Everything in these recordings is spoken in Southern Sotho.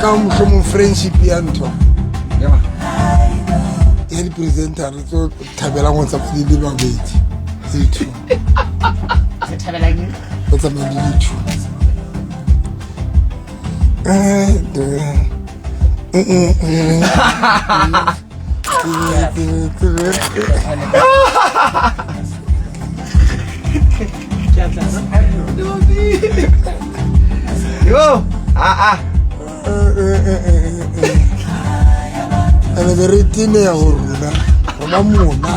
ka mohlomong friendship ya ntho ya di-presenter tse thabelang go tsamaya di le babedi tse two. Go tsamaya di le two. Yo, ah ah. Re be re teneya go rona rona mona.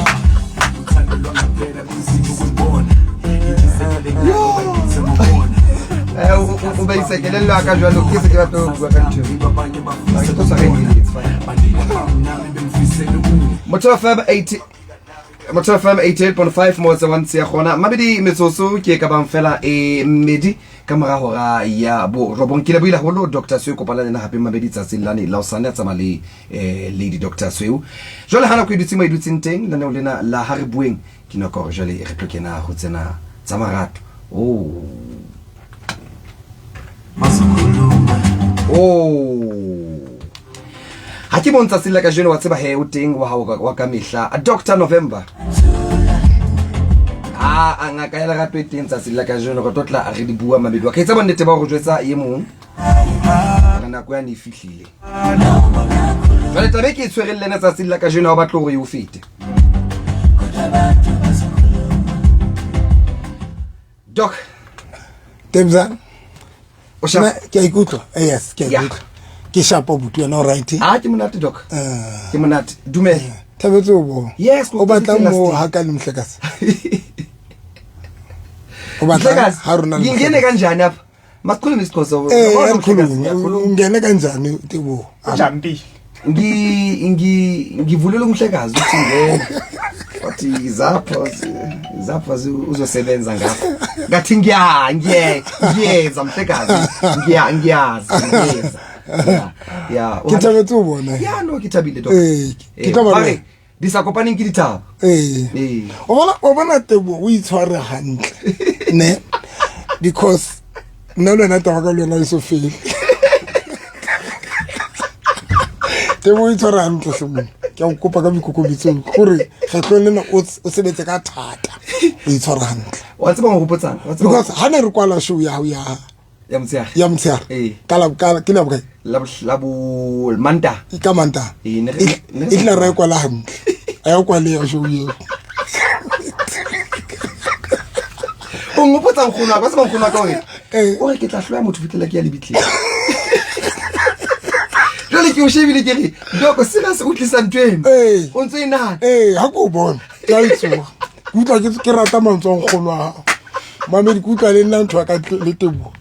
O ba isa kelello ya ka jwalo ke se ke batla ho bua ka ntho eo. Ha ke tlo tshwara eng, it's fine. Motho FM 80 Motho FM 88.5 motse wa ntse ya gona mabedi metsotso ke ka bang fela e mmedi ka mora hora ya borobong. Ke lebohile haholo Dr. Sweu, kopana le nna hape mabedi tsatsing lane la hosane a tsamaya le Lady Dr. Sweu. Jwale ha nako e dutse mo e dutseng teng, lenaneo lena la ha re bueng ke nako hore jwale re tlo kena ho tsena tsa marato. Oh. Oh. Ha ke mong tsatsing la kajeno wa tseba he o teng wa hao wa ka mehla Dr. November. A a ngaka ya lerato e teng tsatsing la kajeno re tlo tla re di bua mabedi wa ka etsa bonnete ba hore jwetsa e mong re nako yane e fihlile. Jwale taba e ke e tshwereng le ena tsatsing la kajeno ha o batle hore e o fete. Doc. Tebza. O sharp? Ke a ikutlwa. Yes, ke a Yeah. ikutlwa. Ke sharp abuti wena o right. Ah, ke monate doc. Eh. Ke monate. Dumela. Thabetse o bona. Yes, O batla last mo year. ha ka le Mhlekazi. O batla Mhlekazi, ha rona le ngingene Mhlekazi. kanjani apha? Masikhulume isiXhosa. Eh, Yabona alikhulume. Mhlekazi, ngiyakhuluma. Ungene kanjani Teboho? Ujampile. Ngi ngi ngivulela umhlekazi ukuthi ngene. Wathi zapha zapha uzosebenza ngapha. Ngathi ngiya ngiye ngiyeza mhlekazi. Ngiya ngiyazi ngiyeza. Ya. Ya. Ke thabetse o bona. Ya no ke thabile doc. Eh, ke tla ba Ba re, di sa kopaneng ke dithaba. Ee. Ee. O bona o bona Teboho o itshware hantle. Ne? Because nna le wena taba ka le wena e so fele. Teboho o itshware hantle hle monna. Ke a o kopa ka boikokobetso gore kgetlong lena o o sebetse ka thata. O itshware hantle. Wa tseba go gopotsang? Wa tseba Because ha ne re kwala show ya hao ya ya motshehare. ya motshehare. Ee. Ka la ka ke la bokae? La la bo Manta. Ka Mantaha. Ee, ne re- ne re E tla ra e kwala hantle. A ya kwale ya show eo. O ngopotsa nkgono wa ka, wa tseba nkgono wa ka o reng? Ee. O re ke tla hloya motho fitlhela ke ya lebitleng. Jwale ke o shebile ke re, Doko serious o tlisa ntho eno. Ee. O ntso e nahana. Ee, ha ke o bona, ke a e tsoha. Ke utlwa ke ke rata mantswe a nkgono wa hao. Mamedi ke utlwa le nna ntho ya ka le Teboho.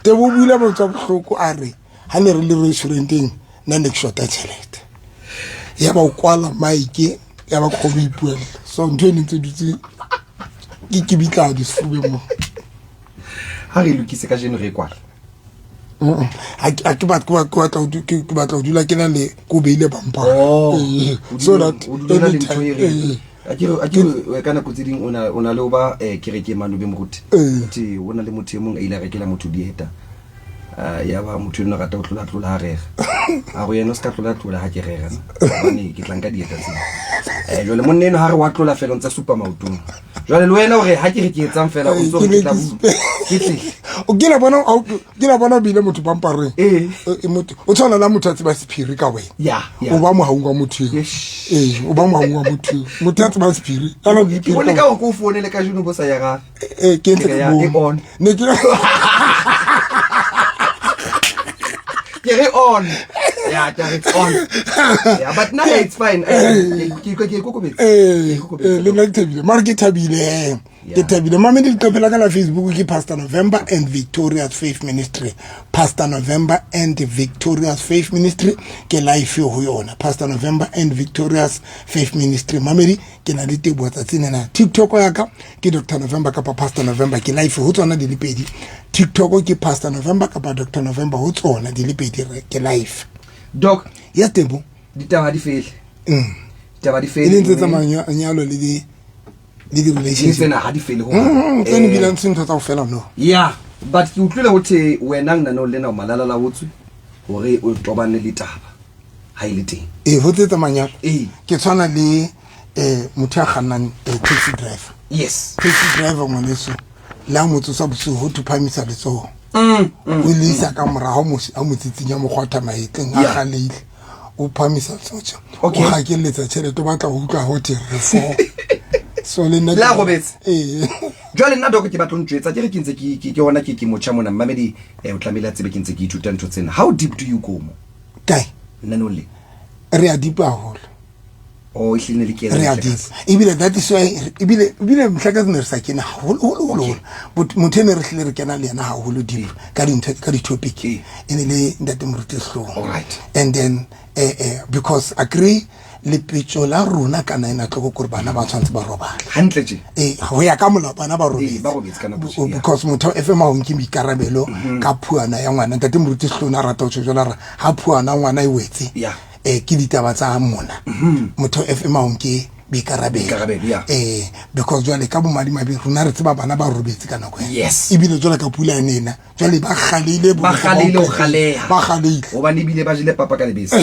Teboho o buile mantswe a bohloko a re ha ne re le restauranteng nna ne ke shota tjhelete. Ya ba o kwala mic ya ba ke kgone ho ipuella. So ntho e ne ntse dutse ke ke bitladi sefubeng mo. Ha re e lokise kajeno re e kwale. Ha ke ha ke batla ke batla ho ke batla ho dula ke na le ko beile bampa. Oh. Ee, O so dula- that o dula o na le ntho e reng. ee. A ke re ka nako tse ding o na o na le ho ba kereke mane o be moruti. Ee. Te o na le motho e mong a ile a rekela motho dieta. Ah, ya ba motho eno rata ho tlola tlola ha rera. A re yena o ska tlola tlola ha ke rera. Hobane ke tla nka dieta tsena. Jwale monna eno ha re wa tlola fela o ntsa supa maotong. Jwale le wena o re ha ke re ke etsang fela o ntso re ke tla bua. Ke tle. O kile bona o kile bona o bile motho pampareng. Ee. E motho o tshwana la motho a tseba sephiri ka wena. Ya, ya. O ba mohaung wa motho eo. Yes. Ee, o ba mohaung wa motho eo. Motho a tsebang sephiri. Kana Ke diphiri. bone ka hore ke o founele kajeno bo sa ya rafe. Eh, ke ntse ke Ya, e bone. on. Ne ke Ke re on. Yeah, ke re it's on. Yeah, but now it's fine. Ke ke ke kokobetse. Eh, Ke ikokobetse. eh, le nna ke thabile mara ke thabile eh. Ke Yeah. thabile mamedi leqephe la ka la Facebook ke Pastor November and Victorious Faith Ministry. Pastor November and Victorious Faith Ministry ke live ho yona. Pastor November and Victorious Faith Ministry. Mamedi ke na le teboho tsatsing lena. TikTok ya ka ke Dr November kapa Pastor November ke live ho tsona di le pedi. TikTok ke Pastor November kapa Dr November ho tsona di le pedi ke live. Doc, Yes Tebo. ditaba di fele. Ditaba di E fele. leng tse tsamayang nyalo le di le di Le relationship. tsena ha di fele ho. Tse ne bilang se ntho tsa ho fela no. Yeah, but ke utlwile ho the wena nna no lena o malala la otswe. Hore o tobane le taba ha e le teng. Ee, ho tsetsa manyalo. Ee. Ke tshwana le eh motho ya kgannang eh, taxi driver. Yes. Taxi driver ngwaneso le ha motso sa bosiu ho thuphamisa letsoho. Mm, O le isa ka morago a mo tsitsinya mokgwatha mahetleng a Yeah. galeile. O phamisa letsoho tje. Okay. O gakeletsa tjhelete o batla ho utlwa ho thwe re fo. So le nna Le ha robetse? Ee. Jwale nna doko ke batla o ntjwetsa ke re ke ntse ke ke ke hona ke ke motjha mona mmamedi eh, o tlamehile a tsebe ke ntse ke ithuta ntho tsena. How deep do you go mo? Kae? Lenaneong le. Re a deep haholo. Oh, ehlile ne le kena Re a mohlakase. deep. Ebile that is why ebile ebile mohlakase ne re sa kena haholo holo holo. Okay. But motho e ne re hlile re kena le yena haholo deep ka dintho ka di-topic Ee. e ne le ntate Moruti Hlong. Alright. And then because agree lepetjo la rona ka 9 o'clock kore bana ba tshwanetse ba robale. Hantle tje. Ee, ho ya ka molao bana ba robetse. Ee, ba robetse ka nako tje, yeah. Because motho FM ha o nke boikarabelo ka phuana ya ngwana. Ntate Moruti Hlong a rata ho tjho jwalo a re ha phuana ngwana e wetse. Yeah. Ke ditaba tsa mona. Motho FM ha o nke boikarabelo. Boikarabelo, yeah. Because jwale ka bomadimabe rona re tseba bana ba robetse ka nako ena. Yes. Ebile jwale ka pula ene ena, jwale ba kgaleile Ba kgaleile ho kgaleha. Ba kgaleile. Hobane ebile ba jele papa ka lebese.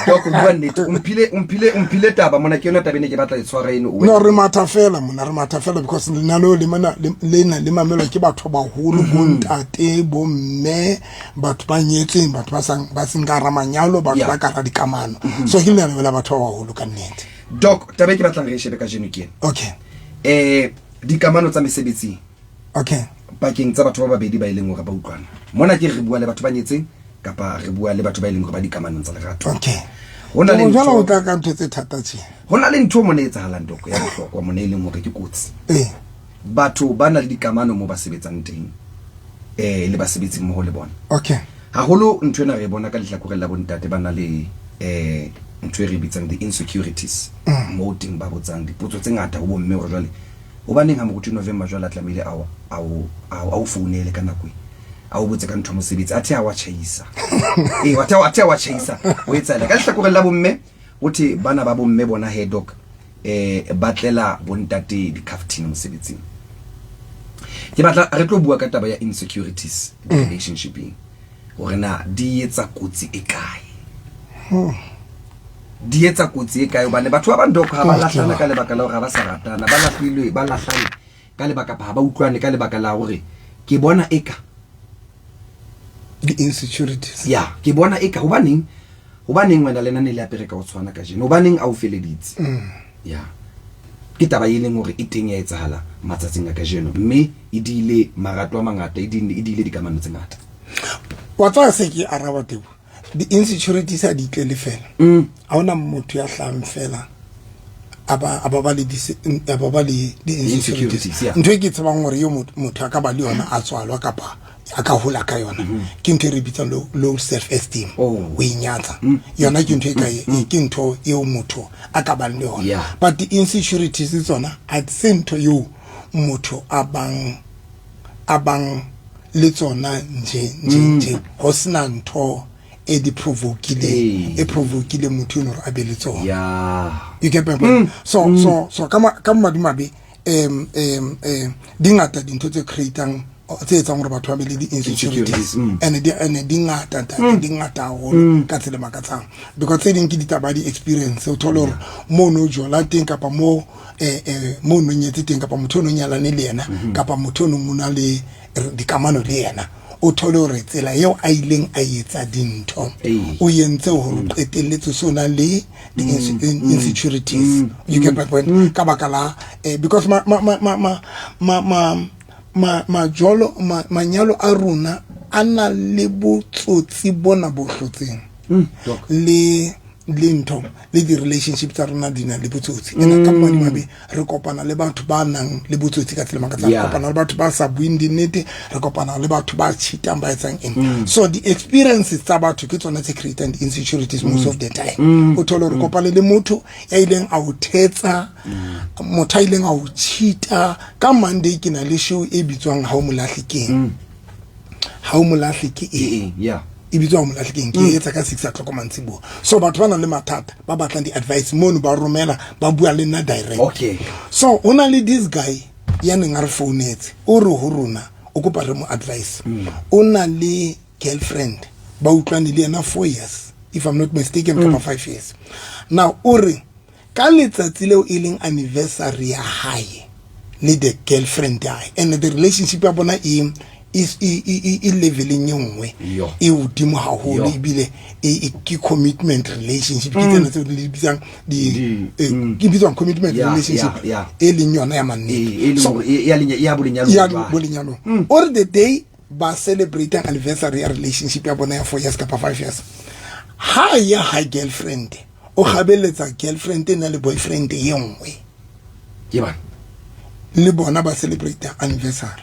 Dok, o bua nnete. O mphile, o mphile, o mphile taba mona, ke yona taba ene ke batla e tshwara eno. o No, re matha fela mona, re matha fela because lenaneo le mana, le, lena le mamelwa ke batho ba baholo, bo ntate, bo mme, batho ba nyetseng, batho ba sang, ba seng ka hara manyalo, batho ba ka hara dikamano. So ke lenaneo la batho ba baholo ka nnete. Doc, taba e ke batlang re e shebe kajeno ke ena. Okay. Dikamano tsa mesebetsing. Okay. Pakeng tsa batho ba babedi ba e leng hore ba utlwana. Mona ke re bua le batho ba nyetseng kapa re bua le batho ba e leng hore ba dikamanong tsa lerato. Okay. Ho na le Jwale ntho o tla ka ntho tse thata tje. Ho na le ntho mona e etsahalang Doc ya bohlokwa mona e leng hore ke kotsi. Ee. Batho ba na le dikamano mo ba sebetsang teng le basebetsi mmoho le bona. Okay. Haholo ntho ena re e bona ka lehlakoreng la bontate ba na le ntho e re bitsang the insecurities. Moo teng ba botsang dipotso tse ngata ho bomme hore jwale hobaneng ha moruti November jwale a tlamehile a o, a o, a o, a o founele ka nako e, a o botse ka ntho ya mosebetsi, athe ha wa tjhaisa. Ee, athe, athe ha wa tjhaisa. O etsahala. Ka lehlakoreng la bomme, ho thwe bana ba bomme bona he doc, ba tlela bontate di-caftin mosebetsing. Ke batla re tlo bua ka taba ya insecurities relationshipeng, hore na di etsa kotsi e kae. Di etsa kotsi e kae hobane batho ba bang doc ha ba Oh, lahlana ke ka lebaka la hore ha ba sa ratana, ba lahlilwe, ba lahlane ka lebaka ha ba utlwane ka lebaka la hore ke bona eka di-insecurities. Ya, ke bona eka hobaneng, hobaneng wena le nna ne le apere ka ho tshwana kajeno, hobaneng a o feleditse. Ya. Ke taba e leng hore e teng ya etsahala matsatsing a kajeno, mme e diile marato a mangata, e diile, e diile dikamano tse ngata. Wa tseba se ke araba Tebo, di-insecurities ha di itlele fela. Ha hona motho ya hlahang fela a ba, a ba ba le di, a ba ba le di-insecurities. Insecurities, yeah. Ntho e ke tsebang hore eo motho a ka ba le yona a tswalwa kapa a ka hola ka yona, ke ntho e re bitsang low self esteem. Oh. O inyatsa. Yona ke ntho e ka e, ke ntho eo motho a ka bang le yona. Yeah. But di-insecurities tsona ha se ntho eo motho a bang, a bang le tsona nje, nje, nje. Ho sena ntho e di provokileng, Ee. e provokileng motho eno hore a be le tsona. Yeah. You get my point? So, so, so ka ma, ka madimabe, di ngata dintho tse creatang, tse etsang hore batho ba be le di-insecurities. Insecurities, And di, and di ngata, ntate, di ngata haholo ka tsela e makatsang. Because tse ding ke ditaba di experience, o thole hore mo no jola teng kapa mo, mo no nyetse teng kapa motho o no nyalane le yena, kapa motho o no mona le dikamano le yena, o thole hore tsela eo a ileng a etsa dintho, Ee. o entse hore o qetelletse so na le di insecurities. You get my point? Ka baka la, because ma, ma, ma, ma, ma, ma, ma, ma, majolo, ma, manyalo a rona a na le botsotsi bona bo hlotseng. Doc. Le, le ntho, le di-relationship tsa rona di na le botsotsi. Ena ka madimabe re kopana le batho ba nang le botsotsi ka tsela e makatsang. Re kopana le batho ba sa bueng dinnete, re kopana le batho ba cheatang, ba etsang eng. So di-experiences tsa batho ke tsona tse creatang di-insecurities most of the time. O thole hore kopane le motho ya ileng a o thetsa, motho a ileng a o cheata. Ka Monday ke na le show e bitswang Ha o Molahle Keng. Ha o Molahle ke eng? Ke eng? Yeah. E bitswa Ha o Molahle Keng, ke etsa ka 6 o'clock mantsiboya. So batho ba nang le mathata ba batlang di-advice mono, ba romela, ba bua le nna direct. Okay. So ho na le this guy ya neng a re founetse, o re ho rona o kopa re mo advice. O na le girlfriend Ba utlwane le yena 4 years, if I'm not mistaken, kapa 5 years now. O re ka letsatsi leo e leng anniversary ya hae le the girlfriend ya hae, and the relationship ya bona e leveleng e nngwe e hodimo haholo, ebile ke commitment relationship, ke tsena tseo di bitsang ke bitswang commitment relationship e leng yona ya mannete. So ya bolenyalong. Ya bolenyalong. O re the day ba celebrate anniversary ya relationship ya bona ya 4 years kapa 5 years, ha ya ha girlfriend, o gabeletsa girlfriend e na le boyfriend ye nngwe. Ke bana. Le bona ba celebrate anniversary.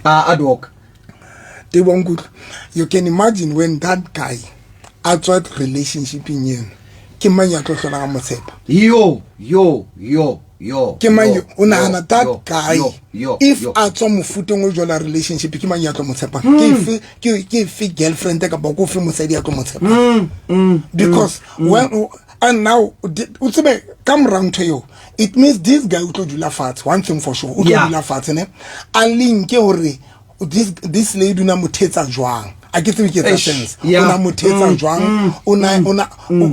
A doc. Tebo, nkutlwa. You can imagine when that guy a tswa relationshipeng eno, ke mang ya tlo hlolang a mo tshepa? Yo yo yo yo. Ke mang yo o nahana that guy, if a tswa mofuteng o jwalo relationship, ke mang ya tlo mo tshepang? Ke efe, ke efe girlfriend kapa ko fe mosadi ya tlo mo tshepang? Because when and now o tsebe ka mora ntho eo, it means this guy o tlo dula fatshe. One thing for sure, o tlo dula fatshe ne a linke hore this lady o na mo thetsa jwang. A ke tsebe ke etsa sense? O na mo thetsa jwang, o na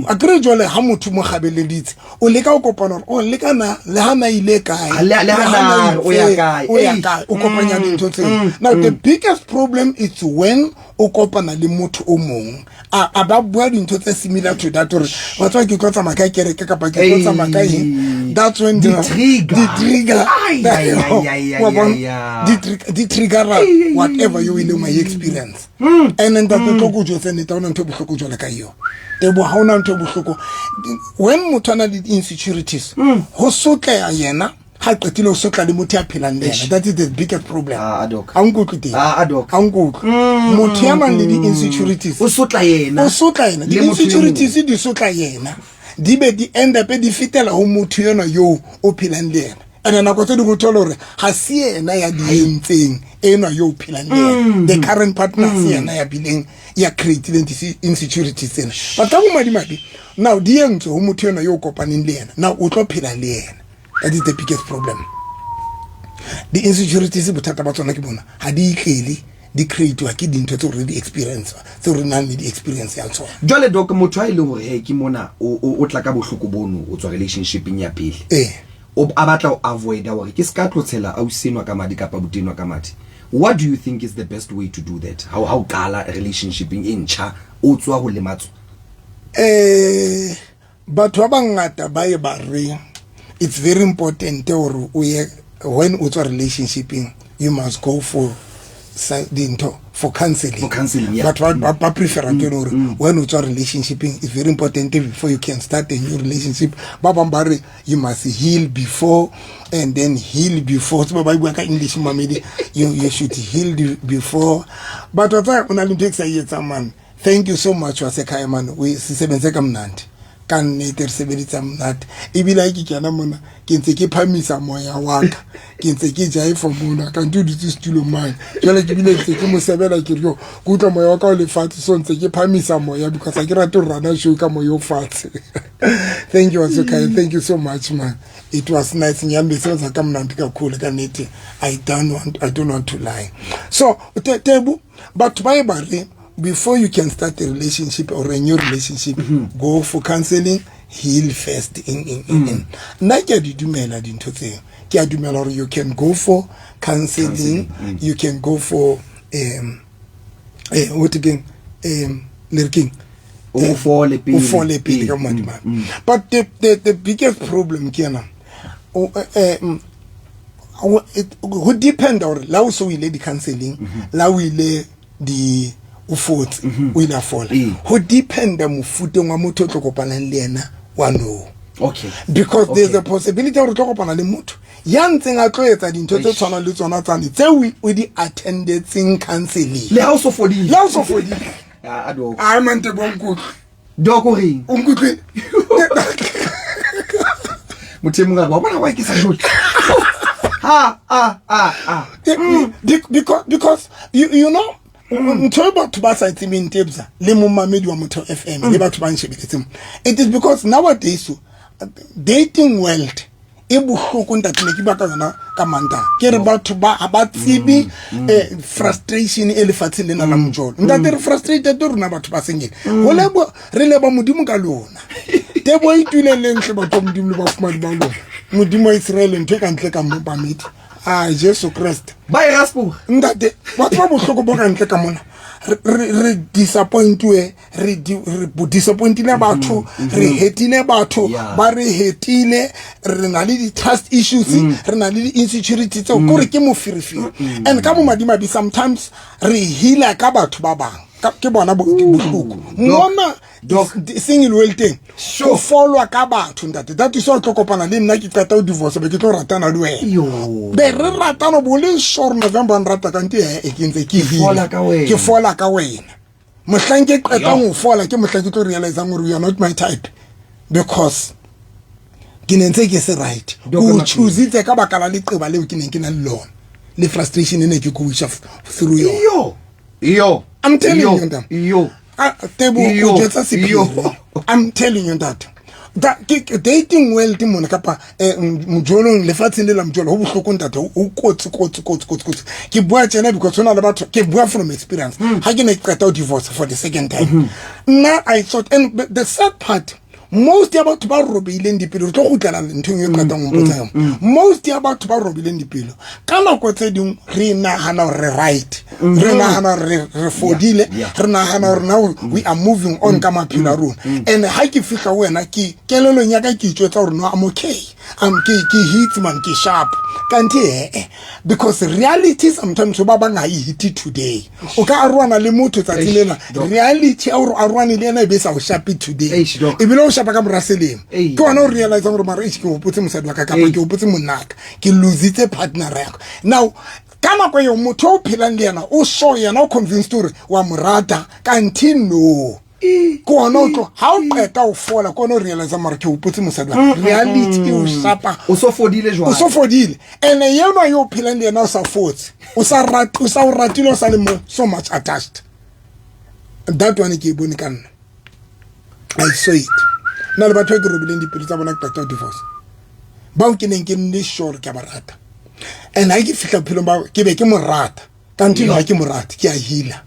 a kere jwale ha motho mo gabeleditse, o leka o kopana hore o leka na le ha na ile kae. Le ha na o ya kae. O ya kae, o kopanya dintho tseo. Now the biggest problem is when o kopana le motho o mong, a ba bua dintho tse similar to that, hore wa tseba ke tlo tsamaya ka kereke kapa ke tlo tsamaya ka eng, that's when the trigger. The trigger. Ai, ai, ai, ai, ai, Wa bona? ai, ai. Di triggera whatever you ileng wa e experience. And ntate, tlo ko jwetse nnete, ha hona ntho e bohloko jwale ka eo. Tebo, ha hona ntho e bohloko when motho a na le di-insecurities, ho sotleha yena, ha qetile ho sotla le motho ya phelang le yena. That is the biggest problem. Ah, doc. Ha nkutlwe teng. Ah, doc. Ha nkutlwe. Motho ya nang le di-insecurities o sotla yena. O sotla yena. Le motho e mong. Di-insecurities di sotla yena, di be di end up di fetela ho motho enwa yo o phelang le yena. And nako tse dingwe o thole hore ha se yena ya di entseng, enwa yo o phelang le yena, the current partner, se yena ya bileng ya creatileng di-insecurities tsena, but ka bomadimabe now di entswe ho motho enwa yo o kopaneng le yena. Now o tlo phela le yena. That is the biggest problem. Di-insecurities, bothata ba tsona ke bona, ha di itlele, di creatiwa ke dintho tseo re di experience, tseo re nang le di-experience ya tsona. Jwale doc, motho a e leng hore he ke mona o tla ka bohloko bono, o tswa relationshipeng ya pele, o a batla ho avoida hore ke ska tlo tshela ausi enwa ka madi kapa botenwa ka madi, what do you think is the best way to do that ha o qala relationshipeng e ntjha, o tswa ho lematswa? Batho ba bangata ba ye ba re it's very important hore o ye, when o tswa relationshipeng, you must go for dintho, for counseling. For counseling, yeah. Batho ba prefera ke hore when o tswa relationshipeng, it's very important before you can start a new relationship. Ba bang ba re you must heal before and then heal before, tseba ba bua ka English, mamedi, you should heal before. But wa tsaya o na le ntho e ke sa e etsang, man. Thank you so much, wa sekhaya, man. O se sebentse ka monate, ka nnete re sebeditsa monate. Ebile ha ke kena mona, ke ntse ke phamisa moya wa ka, ke ntse ke jaifa mona, kante o dutse setulong mane. Jwale ke bile ntse ke mo sebela, ke re yo ke utlwa moya wa ka o le fatshe, so ntse ke phamisa moya because ha ke rate ho rana show ka moya o fatshe. Thank you, Wasekhaya, thank you so much, man. It was nice. Ngiyambiseza kamnandi kakhulu, ka nnete. I don't want to lie. So Tebu, batho ba e ba re before you can start a relationship or a new relationship, go for counseling, heal first. In nna ke a di dumela dintho tseo. Ke a dumela hore you can go for counseling, you can go for what again, le re keng? O fole pele. O fole pele ka madimabe. But the biggest problem ke ena, ho depend hore la o so ile di-counseling, la o ile di o fotse, o ile a fola, ho dependa mofuteng wa motho o tlo kopanang le yena wa no, because there's a possibility hore o tlo kopana le motho ya ntseng a tlo etsa dintho tse tshwanang le tsona tsane tseo o di attendetseng counseling. Le ha o so fodile. Le ha o so fodile. Ah, doc. Ai man, Tebo, nkutlwe. Doc, o reng? O nkutlwile. Motho e mongwe a re, wa bona why ke sa jole ha a a a. Because you know ntho e batho ba sa tsebeng, Tebza le momamedi wa Motho FM le batho ba nshebeletseng, it is because nowadays dating world E bohloko ntate, ne ke bua ka yona ka Mantaha, ke re batho ba ha ba tsebe frustration e lefatsheng lena la mojolo. Ntate, re frustrated rona batho ba sengele go lebo, re leba Modimo ka lona. Tebo e tuleng lentle, batho ba Modimo le bafumadi ba lona, Modimo wa Israele, ntho e ka ntle ka mo bamedi a Jesu Kreste. Ba e raspoga. Ntate, batho ba bohloko bo ka ntle ka mona, re disappointiwe, re disappointile batho, re hetile batho, ba re hetile. Re na le di-trust issues, re na le di-insecurity tseo, kore ke moferefere. And ka bomadimabe, sometimes re heala ka batho ba bang. Ke bona bohloko mona. Doc. Single well teng, Sure. go folwa ka batho, ntate. That is why o tlo kopana le nna ke qeta ho divorce, be ke tlo ratana le wena. Yo. Be re ratana, bo le sure November nrata, kante e ke ntse ke fola heala. Ka wena. Ke fola ka wena. Mohlang ke qetang ho fola, ke mohlang ke tlo realisang gore you are not my type, because ke ne ntse ke se right. Doc O Maphelo. choositse ka baka la leqeba leo ke neng ke na le lona le frustration e ne ke go isha through yona. Yo, yo. I'm telling Yo, you, ntate. Yo. Ah, Tebo, Yo, o jwetsa sephiri. yo. I'm telling you that dating world mona, kapa mojolong, lefatsheng le la mojolo, ho bohloko ntate, ho kotsi, kotsi, kotsi, kotsi, kotsi. Ke bua tjena because ho na le batho, ke bua from experience. Ha ke ne ke qeta ho divorce for the second time, nna I thought, and the sad part, most ya batho ba robeileng dipelo, re tlo kgutlela nthong e qetang ho mpotsa yona, most ya batho ba robileng dipelo, ka nako tse dingwe re nagana gore re right, re nagana gore re fodile, re nagana gore now we are moving on ka maphelo a rona. And ha ke fihla ho wena, ke kelelong ya ka ke itjwetsa gore no, I'm okay, I'm ke hits man, ke sharp, kante ee, because reality sometimes ba bang ha e hit today. O ka aroana le motho tsatsi lena, reality ya gore aroane le ena e be sa o shape today, Eish, Doc. ebile o shapa ka mora selemo. Ei. Ke ona o realisang gore mara eish, ke hopotse mosadi wa ka, kapa Ei. ke hopotse monnaka, ke lositse partner ya ka. Now ka nako eo, motho o phelang le yena o so yena o convinced gore wa mo rata, kante no. Ke ona o tlo, ha o qeta o fola, ke ona o realisang mara ke hopotse mosadi wa ka. Reality e o shapa. O so fodile O jwale. so fodile, and yena yo o phelang le yena o sa fotse, o sa rate, o sa o ratile, o sa le mo so much attached. That one ke e bone ka nna, I saw it. Nna le batho ba ke robileng dipelo tsa bona ke qeta ho divorce, bao ke neng ke nne sure ke a ba rata, and ha ke fihla bophelong bao, ke be ke mo rata, kante no, ha ke mo rate, ke a heala.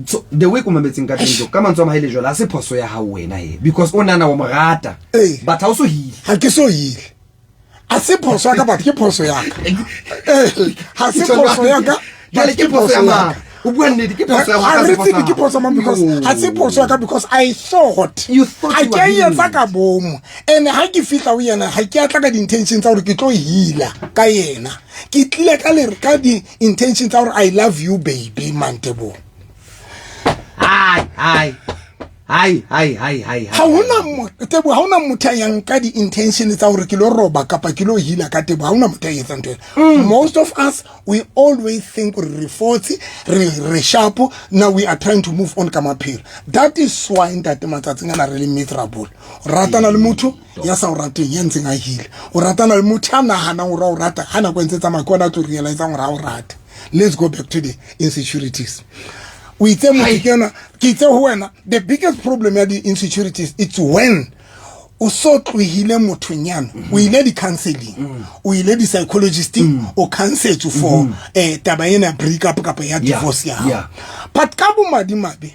So the way ko mametseng ka teng, Doc, ka mantswe a mahaile jwale, ha se phoso ya hao wena he, because o nana wa mo rata, Ee. but ha o so heal. Ha ke so heal. A se phoso ya ka, batho, ke phoso ya ka. Ee, ha se phoso ya ka. Jwale ke phoso ya mang? O bua nnete, ke phoso ya Ha re tsebe ke phoso mang, because ha se phoso ya ka, because I thought You thought ha you ke were a etsa healed. ka bomo. And ha ke fihla ho yena, ha ke a tla ka di-intention tsa gore ke tlo heala ka yena. Ke tlile ka le ka di-intention tsa gore I love you baby, mantebo. Hai, hai, hai, hai, hai, hai. Ha hona Tebo, ha hona motho a yang ka di-intention tsa gore ke lo roba kapa ke lo heala ka Tebo. Ha hona motho a etsang ntho ena. Most of us, we always think gore re fotse, re sharp, now we are trying to move on ka maphelo. That is why, ntate, matsatsing ana re le miserable. O ratana le motho ya sa o rateng, ya ntseng a heala. O ratana le motho a nahanang gore o rata, ha nako e ntse tsamaya, ke ona a tlo realisang gore ha o rate. Let's go back to the insecurities. O itse motho ke yona, ke itse ho wena, the biggest problem ya di-insecurities, it's when o so tlohile mothong yana, o ile di-counseling, o ile di-psychologisting, o counsetse for taba ena ya break up kapa ya divorce ya hao. But ka bomadimabe,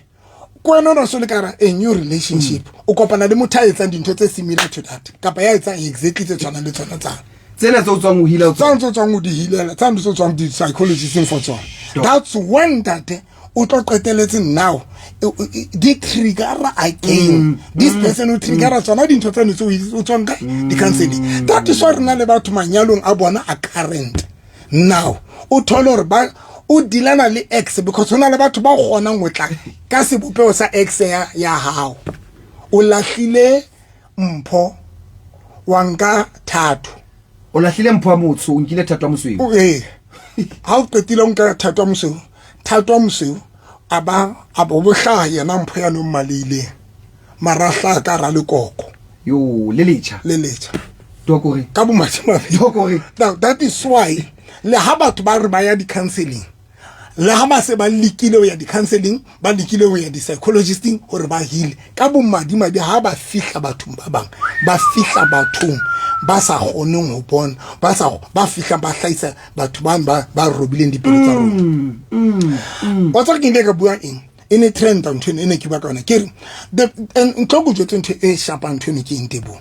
ko wena o na so le ka a new relationship, o kopana le motho a etsang dintho tse similar to that, kapa ya etsang exactly tse tshwanang le tsona tsana. Tsena tse o tswang o heala o Tsa ntse o tswang o di healela, tsa ntse o tswang di-psychologisting for tsona. That's when, ntate, o tlo qeteletse now di triggera again. This person o triggera tsona dintho tsane tse o tswang kae di-counseling. That is why re na le batho manyalong a bona a current now, o thole gore ba o dealana le ex, because ho na le batho ba kgonang ho tla ka sebopeho sa ex ya hao. O lahlile mpho, wa nka Thato. O lahlile mpho wa motsho, o nkile Thato wa mosweu. Ee, ha o qetile o nka Thato wa mosweu, Thato wa mosweu a ba a bo hlaha yena mpho ya no mmaleileng, mara hlaha ka ra lekoko. Yo, le letjha. Le letjha. Dokore. Ka bomadimabe. Dokore. Now that is why le ha batho ba re ba ya di-counseling, le ha ba se ba lekile ho ya di-counseling, ba lekile ho ya di-psychologisting hore ba heal, ka bomadimabe ha ba fihla bathong ba bang, ba fihla bathong ba sa kgoneng ho bona, ba sa ba fihlang ba hlahisa batho bane ba robileng dipelo tsa rona. Wa tseba ke ile ka bua eng? E ne trenda ntho eno e ne ke bua ka yona. Ke re ntho ko jwetse ntho e shapang ntho eno ke eng, Teboho?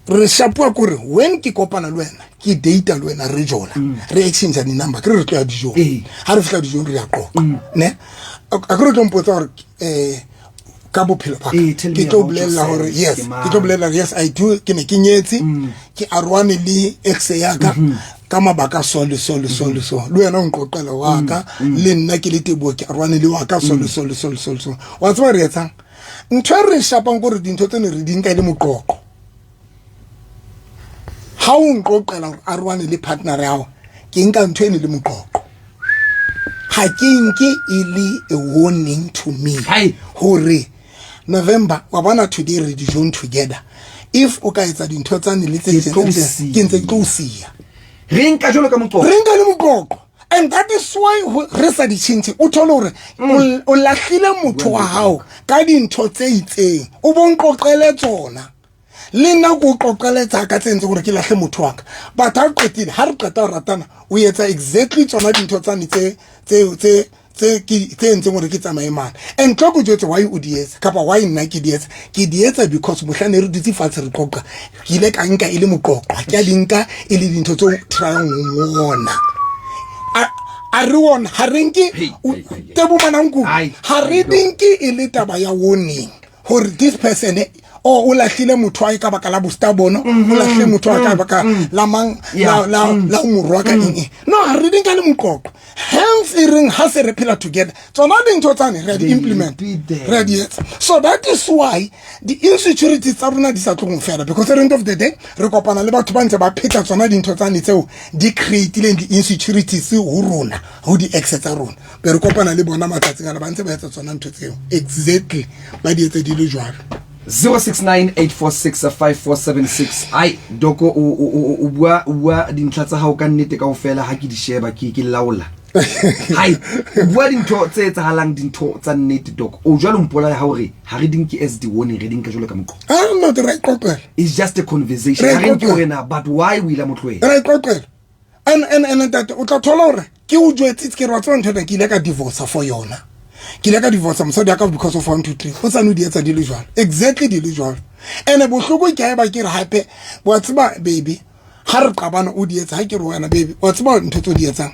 Re shapuwa ke hore when ke kopana le wena, ke data le wena, re jola, re exchange di-number, ke re re tlo ya dijong. Ha re fihla dijong re ya qoqa, ne? A ke re tlo mpotsa hore ka bophelo ba ka. Tell me Ke tlo about bolella yourself, hore yes, ke ke mang? tlo bolella hore yes, I do, ke ne ke nyetse, ke aroane le ex ya ka ka mabaka so le so le so le so. Le wena o nqoqela wa ka, le nna ke le Teboho ke aroane le wa ka so le so le so le so le so. Wa tseba re etsang? Ntho e re shapang ke hore dintho tsene re di nka e le moqoqo. Ha o nqoqela hore aroane le partner ya hao, ke nka ntho ene le moqoqo. Ha ke nke e le a warning to me Hai. hore November wa bona today re dijong together. If o ka etsa dintho tsane le tse Ke tlo o tse siya. ke ntse ke tlo o siya. Re nka jwalo ka moqoqo. Re nka le moqoqo. And that is why re sa di tjhentjhe. O thole hore o lahlile motho wa hao ka dintho tse itseng. O bo nqoqele tsona. Le nna ke o qoqele tsa ka tse entseng hore ke lahle motho wa ka. But ha re qetile, ha re qeta ho ratana, o etsa exactly tsona dintho tsane tse entseng hore ke tsamaye mane. And tlo ke jwetse why o di etsa, kapa why nna ke di etsa. Ke di etsa because mohlang ne re dutse fatshe re qoqa, ke ile ka nka e le moqoqo, ha ke a di nka e le dintho tseo tryang ho ngona. A re ona, ha re nke, Hey, o, hey, hey, hey. Tebo Mananku, Ai, ha re ai, di nke e le taba ya warning hore this person o lahlile motho wa hae ka baka la bostabono, o lahlile motho wa hae ka baka la mang, la morwa ka eng eng. No, ha re di nka le moqoqo. Hence e reng ha se re phela together, tsona dintho tsane re a di They implement, repeat them. re a di etsa. So that is why di-insecurities tsa rona di sa tlong fela, because at the end of the day re kopana le batho ba ntse ba phetla tsona dintho tsane tseo di creatileng di-insecurities ho rona, ho di-ex tsa rona. Be re kopana le bona matsatsing ana ba ntse ba etsa tsona ntho tseo exactly, ba di etse di le jwalo. 0698465476. Ai Doko, o bua, o bua dintlha tsa hao ka nnete kaofela. Ha ke di sheba ke laola. Hai, o bua dintho tse etsahalang, dintho tsa nnete Doko. O jwalo mpola ya hore ha re di nke as di warning, re di nka jwalo ka moqoqo. Ah, no, re iqoqela. It's just a conversation. Re Ha re nke iqoqela. hore na, but why o ile mo tlohela? Re iqoqela. And ntate, o tla thola hore ke o jwetsitse ke re wa tseba ntho ena, ke ile ka divorce for yona. Ke ile ka divorce mosadi wa ka because of 1 2 3. O tsane o di etsa di le jwalo. Exactly di le jwalo. And bohloko ke haeba ke re hape, wa tseba baby, ha re qabana o di etsa, ha ke re wena baby, wa tseba ntho tse o di etsang.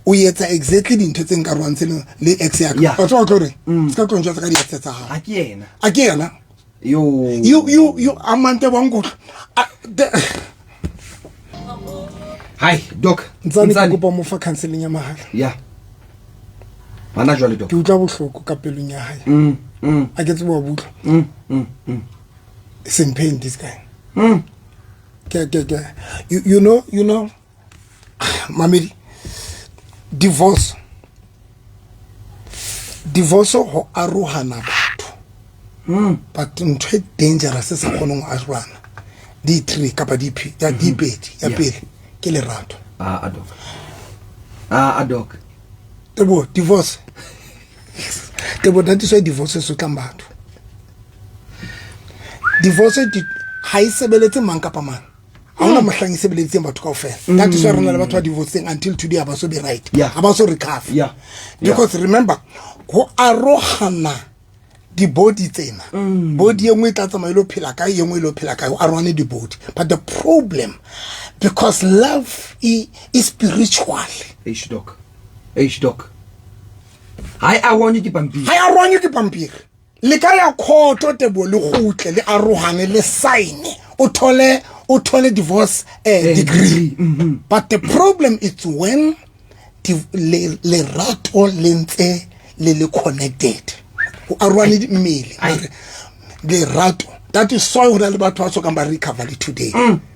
O etsa exactly dintho tse nka rwantse le ex ya ka. Wa tseba o tlo reng? Se ka tlo njwetsa ka di ex tsa hao. Ha ke yena. Ha ke yena. Yo. You, you, you, amante wa nkutlwa. A, the Hi, Doc. Ntsane ke Ntsane. kopa mo fa counseling ya mahala. Yeah. Hana jwale, Doc. Ke utlwa bohloko ka pelong ya hae. A ke tsebe wa butlwa. It's in pain, this guy. Ke, ke, ke. You, you know, you know, Mamedi, divorce. Divorce ho arohana batho. But ntho e dangerous e sa kgoneng ho arohana. Di three kapa di phi, ya di pedi, ya pele ke lerato. Ah, a doc. Ah, a doc. Tebo, divorce. Tebo, that is why divorce e sotlang batho. Divorce di ha e sebeletse mang kapa mang. Ha hona mohlang e sebeleditseng batho kaofela. That is why re na le batho ba divorcing until today ha ba so be right. Ha ba so recover. Because remember, ho arohana di-body tsena. Body e nngwe e tla tsamaya e lo phela kae, e nngwe e lo phela kae, ho arohane di-body. But the problem, because love is spiritual. Eish, Doc. Eish, Doc. Ha e arohanywe ke pampiri. Ha e arohanywe ke pampiri. Le ka ya khoto, Tebo, le kgutle, le arohane, le sign. O thole divorce degree. Degree. But the problem is when lerato le ntse le le connected. Ho arohane di mmele. Ai. Lerato. That is why ho na le batho ba sokang ba recover le today.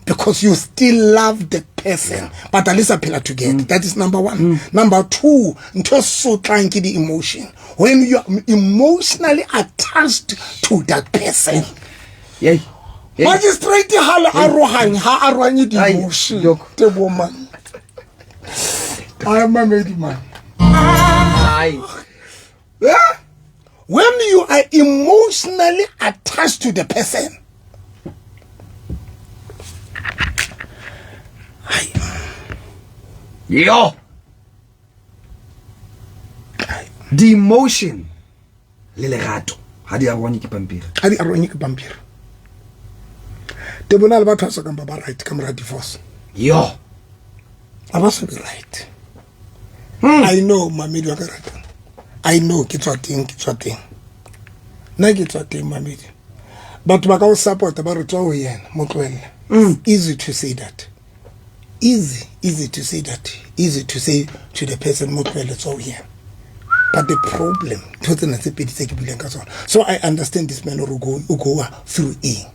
Because you still love the person. But at least phela together. That is number one. Number two, ntho e sotlang ke di-emotion. When you are emotionally attached to that person. Yay. Yay. Magistrate ha le arohanye, ha arohanye Ai, di-emotion. Doc. Tebo man. I am a made man. Ai. When you are emotionally attached to the person. Hai. Yo, di-emotion le lerato ga di arohanye ke pampiri. Ga di arohanye ke pampiri. Tebona le batho ba sokang ba ba right ka mora divorce. Yo, ga ba so be right. I know, mamedi wa ka ratang, I know ke tswa teng, ke tswa teng, nna ke tswa teng, mamedi. Batho ba ka o support-a, ba re tswa ho yena, mo tlohelle. Easy to say that, easy, easy to say that, easy to say to the person, mo tlohelle, tswa ho yena. But the problem, ntho tsena tse pedi tse ke buileng ka tsona. So I understand this man o go, o go through eng.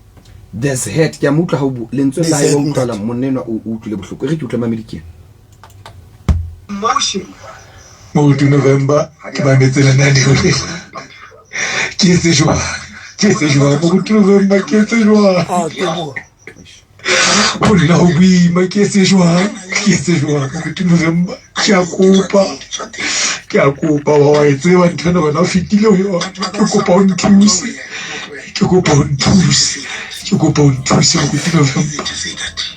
There's hurt. Ke a mo utlwa ha o bua lentswe la There's hae, wa hurt. utlwala monna enwa o o utlwile bohloko. E re ke utlwe mamedi ke ena. Moruti November, ke mametse lenaneo lena. Ke etse jwang? Ke etse jwang? Moruti November, ke etse jwang? Ah, teboho. Ho nna ho boima, ke etse jwang? Ke etse jwang? Moruti November, ke a kopa. Ke a kopa, wa e tseba ntho ena, wena o fetile ho yona. Ke kopa o nthuse. Ke kopa o nthuse. Ke kopa o nthuse, Moruti November.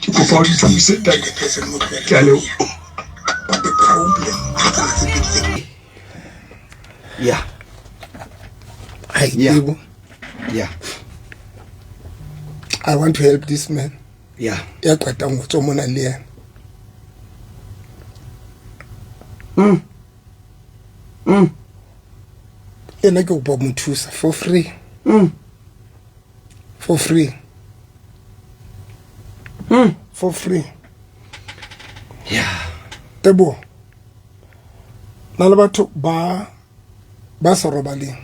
Ke kopa o nthuse, ntate. Ke a leboha. But the problem, ntho tsena tse pedi tse ke Hai, Tebo. I want to help this man. Ya qetang ho tswa mona le yena. Ena ke kopa mo thusa for free. For free. For free. Tebo. Na le batho ba ba sa robaleng.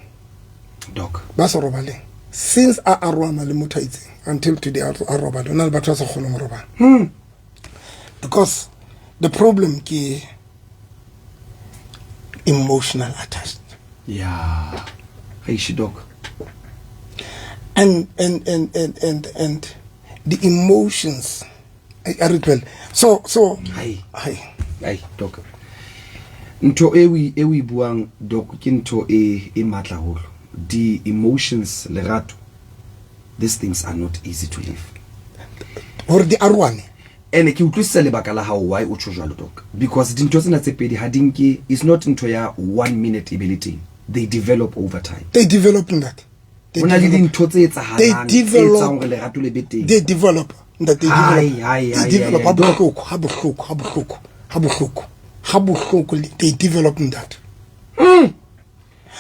Doc. Ba sa robaleng. Since a arohana le motho a itseng until today a robale, o na le batho ba sa kgoneng ho robala. Because the problem ke emotional attachment. Yeah. Eish, Doc. And the emotions, a re tlohele. So Hai. Hai. Ai, Doc. Ntho e o e o e buang, Doc, ke ntho e e matla haholo. Di emotions, lerato, these things are not easy to live. Hore di arohane. Ene ke utlwisisa lebaka la hao why o tjho jwalo, Doc. Because dintho tsena tse pedi ha di nke, it's not ntho ya 1 minute e be le teng. They develop over time. They develop that. They Ho na le develop. dintho tse etsahalang They tse develop. etsang hore lerato le be teng. They develop. That they Hai, develop. hai, They hai, develop. hai, Ha Doc. bohloko, ha bohloko, ha bohloko, ha bohloko, ha bohloko, they develop that.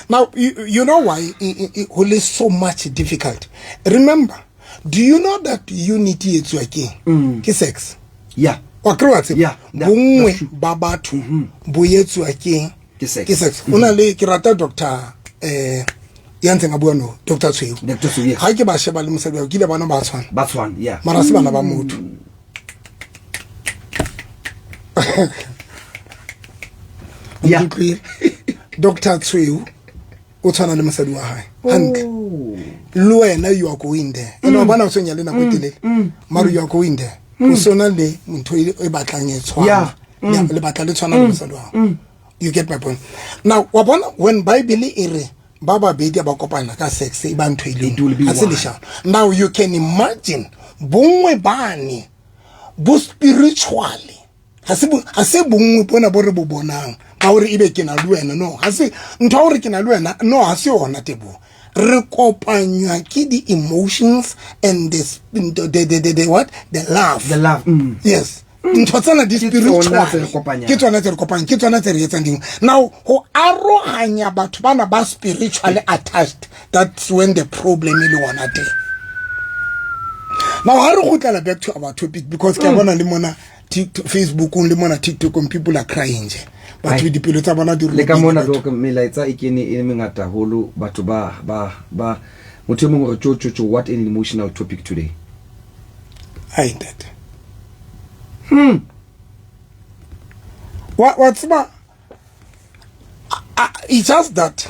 Now, you know why it is so much difficult. Remember, do you know that unity e etsuwa ke eng? Ke sex. Wa kry wa tseba? Yeah, yeah, Bonngwe that's true. ba batho bo etsuwa ke eng? Ke sex. Ke sex. O na le, ke rata doctor, ya ntseng a bua no, Doctor Tshweu. Doctor Tshweu, yes. Ha ke ba sheba le mosadi wa, ke ile bona ba tshwana. Ba tshwana, yeah. Mara se bana ba motho. Nkutlwile. Doctor Tshweu o tshwana le mosadi wa hae. Hantle. Le wena you are going there. Ene wa bona o so nyale nako e telele. Mara you are going there. O sona le ntho e batlang e tshwana. Le batla le tshwana le mosadi wa hao. You get my point. Now, wa bona when Bible e re ba babedi ba kopana ka sex e ba ntho e le It will be ha se one. leshano. Now you can imagine bongwe bane bo spiritually. Ha se bo, ha se bongwe bona bo re bo bonang ba hore ebe ke na le wena, no, ha se ntho ya hore ke na le wena, no, ha se yona, Teboho. Re kopanywa ke di emotions and the what? The love. The love. Yes. Ntho tsena di Ke tsona spiritual. tse re kopanyang. Ke tsona tse re kopanyang, ke tsona tse re etsang dingwe. Now, ho arohanya batho bana ba spiritually attached, that's when the problem e le ona teng. Now, ha re kgutlela back to our topic, because ke a bona le mona TikTok, Facebookong le mona TikTokong, people are crying nje. Batho Ai. dipelo tsa bona di Le ka robehile mona, batho. Doc, melaetsa e kene e mengata haholo, batho ba, ba, ba, motho e mongwe o re, tjo, tjo, tjo, what an emotional topic today. Ai, ntate. Wa tseba, it's just that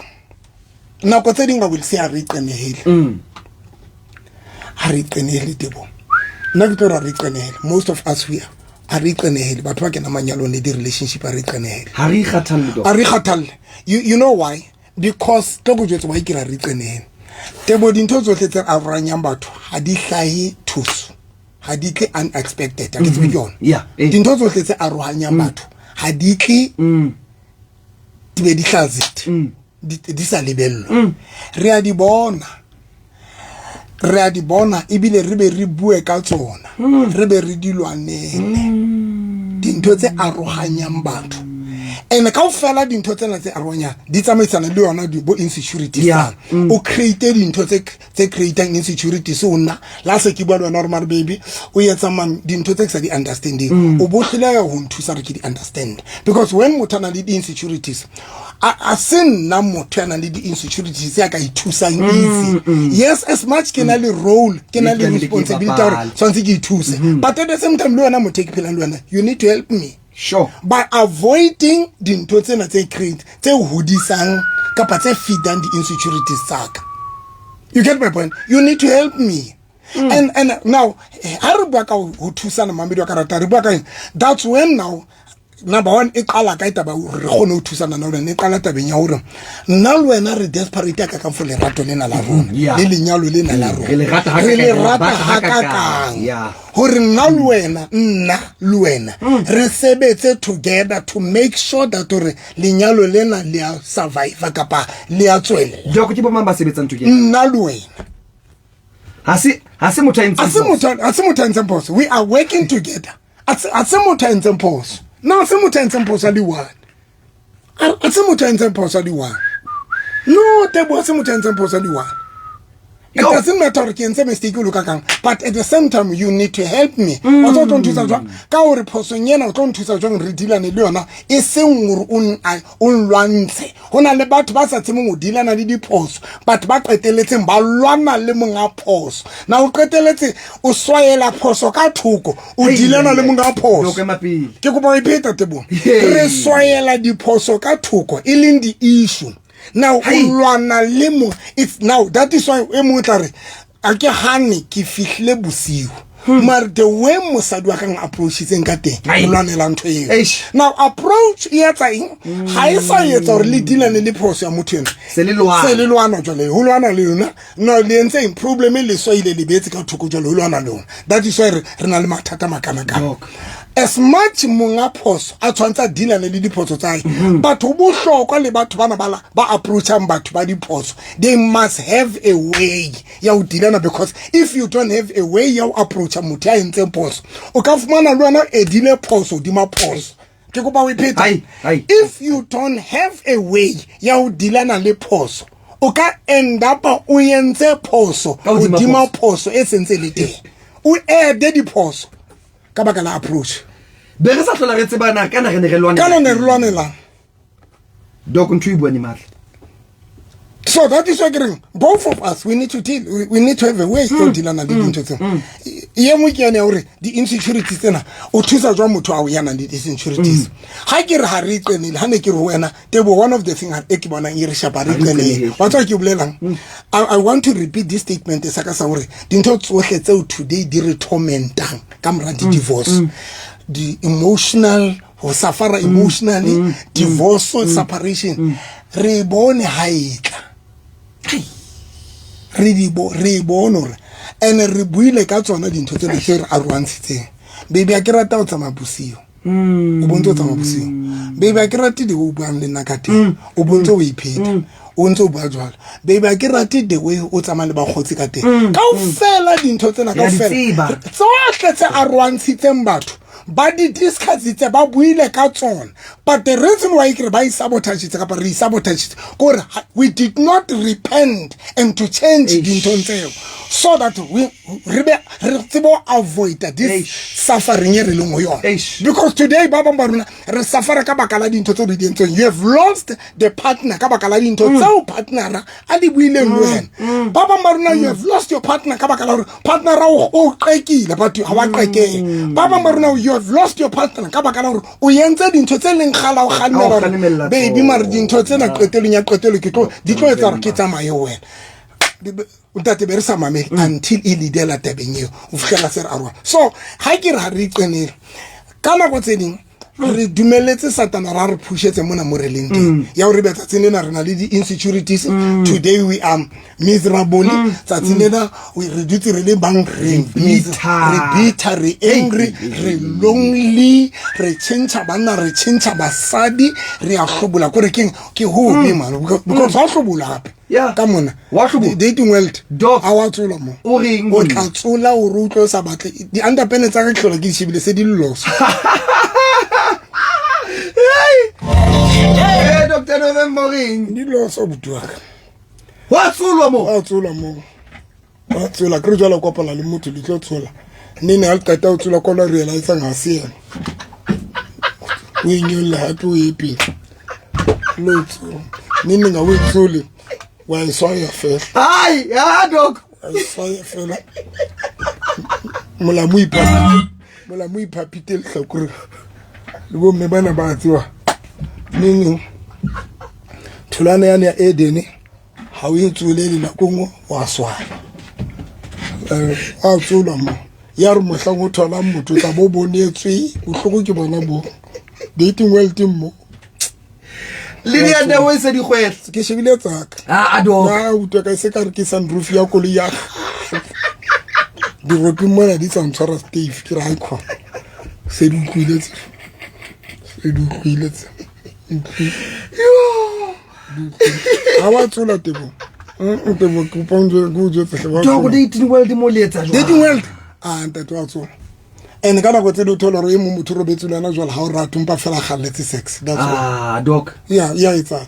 nako tse ding I will say ha re iqenehele. Ha re iqenehele, Teboho. Nna ke tlo re ha re iqenehele. Most of us we are. Ha re iqenehele. Batho ba kenang manyalong le di-relationship ha re iqenehele. Ha re ikgathalle, Doc. Ha re ikgathalle. You know why? Because tlo go jwetsa why ke re ha re iqenehele. Teboho, dintho tsohle tse arohanyang batho ha di hlahe thuso. ha di tle unexpected, a ke tsebe ke yona. Yeah, eh. Dintho tsohle tse arohanyang batho ha di tle di be di hlazete, di sa lebellwa. Re a di bona, re a di bona, ebile re be re bue ka tsona, re be re di lwanele dintho tse arohanyang batho. And kaofela dintho tsena tse arohanyang di tsamaisana le yona di bo insecurities. O create dintho tse creatang insecurities ho nna. La se ke bua le wena gore mare baby o etsa man dintho tse ke sa di understanding, o bo hloleha ho nthusa re ke di understand, because when motho a na le di-insecurities, a se nna motho ya nang le di-insecurities ya ka ithusang easy. Yes, as much ke na le role, ke na le Tlamehile ke responsibility ya gore bapale. tshwanetse ke ithuse, but at the same time le wena motho e ke phelang le wena, you need to help me by avoiding dintho tsena tse create, tse hodisang kapa tse feedang di-insecurities tsaka. You get my point? You need to help me. And now ha re bua ka ho thusana, mamedi wa ka rata, re bua ka eng? That's when now number one e qala ka taba hore re kgone ho thusana na le wena, e qala tabeng ya hore nna le wena re desperate ka kang for lerato lena la rona le lenyalo lena la rona. Re le rata Re le hakakang, re rata batla hakakang. hakakang hore nna le wena re sebetse together to make sure that hore lenyalo lena le a survive kapa le a tswella. Joko ke bo mang ba sebetsang together? Nna le wena. Ha se motho a entseng A se phoso. motho, a se motho a entseng phoso. We are working together. A se motho a entseng phoso no, a se motho a entseng phoso a le one. A se motho a entseng phoso a le one. No, Tebo, a se motho a entseng phoso a le one. It Yo. doesn't matter hore ke entse mistake o loka kang, but at the same time you need to help me. O tlo nthusa jwang ka hore phosong ena? O tlo nthusa jwang re dealane le yona, e seng hore o nlwantshe? Ho na le batho ba sa tsebeng ho dealana le diphoso, batho ba qetelletseng ba lwana le monga phoso. Na o qetelletse o swayela phoso ka thoko, o Hey, dealana le monga phoso. Doko ema pele. Ke kopa ho e pheta, Tebong. Hey. Re swayela diphoso ka thoko, e leng di-issue. Now o Hey. lwana le mo. It's now that is why e mongwe tla re a ke hane ke fihlile bosiu, mare the way mosadi wa kang approachitseng ka teng, Ai. re lwanela ntho eo. Eish. Now approach e etsa eng? Ga e sa etsa gore le dealane le phoso ya motho ena. Se le lwana. Se le lwana jwale, ho lwana le yona. No, le entse eng? Problem e leswa ile le beetse ka thoko, jwale ho lwana le yona. That is why re na le mathata makanakana. Doc. As much monga phoso a tshwanetse a dealane le diphoso tsa hae, batho bohlokwa le batho bana ba approachang batho ba diphoso, they must have a way ya ho dealana, because if you don't have a way ya ho approacha motho ya entseng phoso, o ka fumana le wena o edile phoso hodima phoso. Ke kopa ho e pheta. Ai, ai. If you don't have a way ya ho dealana le phoso, o ka end up o entse phoso Ka hodima hodima phoso e sentse le teng, o ede diphoso ka baka la approach. Be re sa hlola re tsebana kana re ne re lwanela. Kana ne re lwanelang? Doc, ntho e buang e matla. So that is why ke reng both of us, we need to deal, we need to have a way to dealana le dintho tsena. E nngwe ke yane ya hore di-insecurities tsena, o thusa jwang motho ao ya nang le di-insecurities? Ga ke re ga re iqenele, ga ne ke re ho wena, Tebo, one of the thing e ke bonang e re shapa, re iqenele. Iqenele. Wa tseba ke bolelang? I want to repeat this statement sa ka sa hore dintho tsohle tseo today di re tormentang ka mora di-divorce, di-emotional, ho suffer emotionally, divorce, separation, re bone ha e tla, re bone hore and re buile ka tsona dintho tsena tse re arohantshitseng. Baby, a ke rata ho tsamaya bosiu, o bontse o tsamaya bosiu. Baby, a ke rate the way o buang le nna ka teng, o bontse o ipheta, o ntse o bua jwalo. Baby, a ke rate the way o tsamaya le bakgotsi ka teng. Kaofela dintho tsena, Re a di kaofela tseba. Tsohle tse arohantshitseng batho, ba di discussitse, ba buile ka tsona, but the reason why ke re ba isabotagitse kapa re isabotagitse ke gore we did not repent and to change Eish. dinthong tseo so that we re be re tsebe ho avoida this Eish. suffering e re leng ho yona. Eish. Because today ba bang ba rona re suffera ka baka la dintho tseo re di entseng. You have lost the partner ka baka la dintho tseo partnera a di buileng le wena. Ba bang ba rona, you have lost your partner ka baka la hore partnera o qekile, but ha wa qekeha. Ba bang ba rona, you have lost your partner ka baka la hore o entse dintho tse leng kgala o A o kganna hore, kgalemella baby, tsona. mare dintho tsena qetelong ya qetelo ke tlo di tlo etsa hore ke tsamaye wena. Ntate, be re sa mamele until e leadela tabeng eo o fitlhela se re aroha. So ha ke re ha re iqenele ka nako tse ding. Re dumeletse Satana ra re phushetse mona mo re leng teng. Ya gore be tsatsing lena re na le di-insecurities. Today we are miserable. Tsatsing lena re dutse re le bang, re bitter. Re bitter, re angry, re lonely, re change banna, re change basadi, re a hlobola. Kore keng ke hobe man, because wa hlobola gape ka mona. Wa hlobola. Dating world. Doc. A wa tsola mo. O reng o ho tla nna? Tsola gore o utlwe o sa batle di-underpene tsa ka, ke hlola ke di shebile se di loso. Eh, Dr November, o reng? Di loso, buti waka. Wa tsolwa mo. Wa tsola mo, wa tsola ke re jalo, kopana le motho le tlo tshola nene ga le qeta o tsola kola, realisang ga se ena, o e nyolle gape o ye pele lo tsola nene ga o e tsole, wa e swaya fela. Ai, ah, doc. Wa e swaya fela, molamu iphapite, molamu iphapite lehlakore le bomme bana ba tseba neng tholwana yane ya Edene ga o e tsolele nako nngwe wa swaya. A tsolwa mo ya re mohlang o tholang motho o tla bo bonetswe bohloko ke bona bo dating world mo. Le di-underwear se dikgwetlho. Ke shebile tsaka. Ah, doc. Na utlwa ka se ka re ke sunroof ya koloi ya diroping mona di sa ntshwara stave, ke re ga kgona se di utlwile tse, se di utlwile tse ga wa tsola tebo. Tebo, ke o jwetse hle, wa Doc, tsola. Dating world mo le etsa jwang? Dating world a ntate wa tsola, and ka nako tse di o thola gore e mong motho o robetse le wena jwale ga o rate, mpa fela galletse sex, that's all. Ah, doc. Ya etsala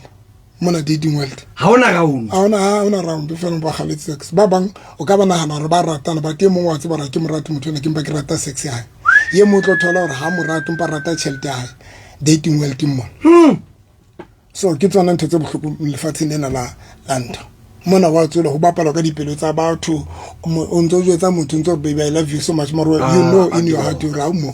mona dating world. Ha ona round. Ha ona round fela, ba galletse sex. Ba bang o ka ba nagana gore ba ratana, but e mongwe wa tseba gore ke morate motho ena, ke mpa ke rata sex ya hae. Ye mongwe o tlo thola gore ha morate, mpa rata tšhelete ya hae. Dating world mona. So ke tsona ntho tse bohloko lefatsheng lena la ntho mona wa tswela ho bapalwa ka dipelo tsa batho. O ntso jwetsa motho, ntso re, "Baby, I love you so much," mara you know in your heart hore ha o mona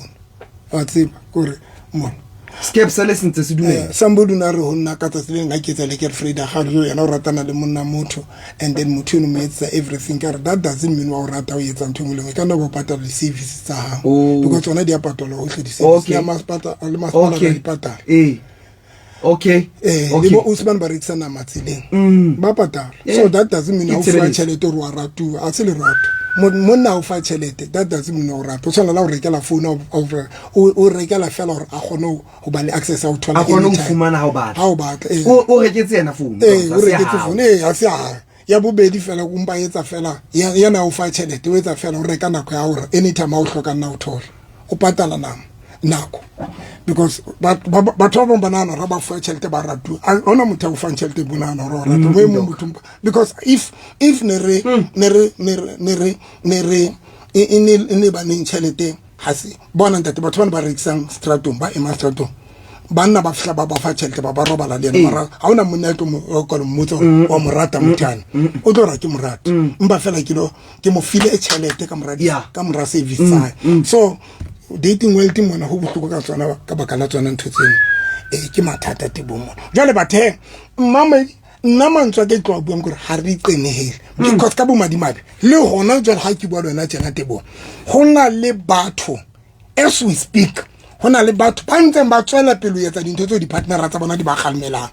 wa tseba kore mona. Scape sa le sentse se dumela. Somebody o ne a re ho nna ka tsatsi le leng, ha ke etsa le girlfriend ya gare, yena o ratana le monna motho, and then motho eno mo etsetsa everything. Ka re that doesn't mean wa o rata. O etsa ntho e nngwe le nngwe ka nna, ba patala di-service tsa hao. Because tsona di a patalwa hohle, di-service. Le masepala, le masepala ba di patala. Eh, okay. Le bo ausi bane ba rekisa nama tseleng, ba patala. So that doesn't mean Ke ha o fuwa tshebeletso. tjhelete gore wa ratuwa, a se lerato. Monna ha o fa tjhelete, that doesn't mean o rata. O tshwana la o rekela phone, o rekela fela gore a kgone ho ba le access ya ho thola A kgone ho anytime. fumana ha o batla. Ha o batla, ee. O reketse yena phone. Ee, ha o se ya reketse hao. phone, ee, ha se ya hae. Ya bobedi fela o mpa etsa fela yena o fa tjhelete, o etsa fela o reka nako ya hore anytime ha o hloka nna o thola, o patala nama nako, because batho ba bang ba nahana hore ha ba fuwa tjhelete ba ratuwa. Ha hona motho a o fang tjhelete bo nahana hore o rata mo e mong motho because if ne re ne re ne re ne re ne re e ne ba neng tjhelete ha se bona ntate. Batho bana ba rekisang stratong, ba ema stratong, banna ba fihla ba ba fa tjhelete, ba ba robala le ena, mara ha hona monna ya tlo mo o ka mmotsa hore wa mo rata motho ane, o tlo ra ke mo rata, mpa fela ke lo ke mo file tjhelete ka mora ka mora service tsa hae. So dating world mona ho bohloko ka tsona, ka baka la tsona ntho tseno. Ke mathata tebong mona jwale bathe mmamedi nna mantswe a ke tlo a buang kore ga re iqenehele, because ka bomadimabe le gona jwale ga ke bua le wena tjena tebong, go na le batho, as we speak, go na le batho ba ntseng ba tswela pele ho etsa dintho tseo di-partnera tsa bona di ba kgalemelang.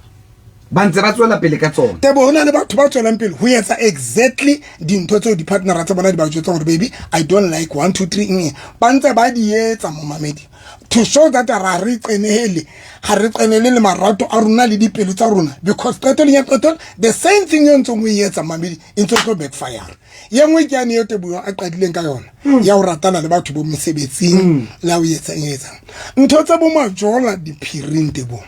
Ba ntse ba tswela pele ka tsona. Tebo, ho na le batho ba tswelang pele ho etsa exactly dintho tseo di-partnera tsa bona di ba jwetsa gore, "Baby, I don't like one two three nngwe." Ba ntse ba di etsa, momamedi, to show that ra re qenehele, ga re qenele le marato a rona le dipelo tsa rona, because qetellong ya qetelo the same thing e ntseng o e etsa, mamedi, e ntse o tlo backfire. Ye nngwe ke yane eo Teboho a qadileng ka yona ya ho ratana le batho bo mesebetsing le ha o etsang etsang ntho tsa bo majola diphiring. Teboho,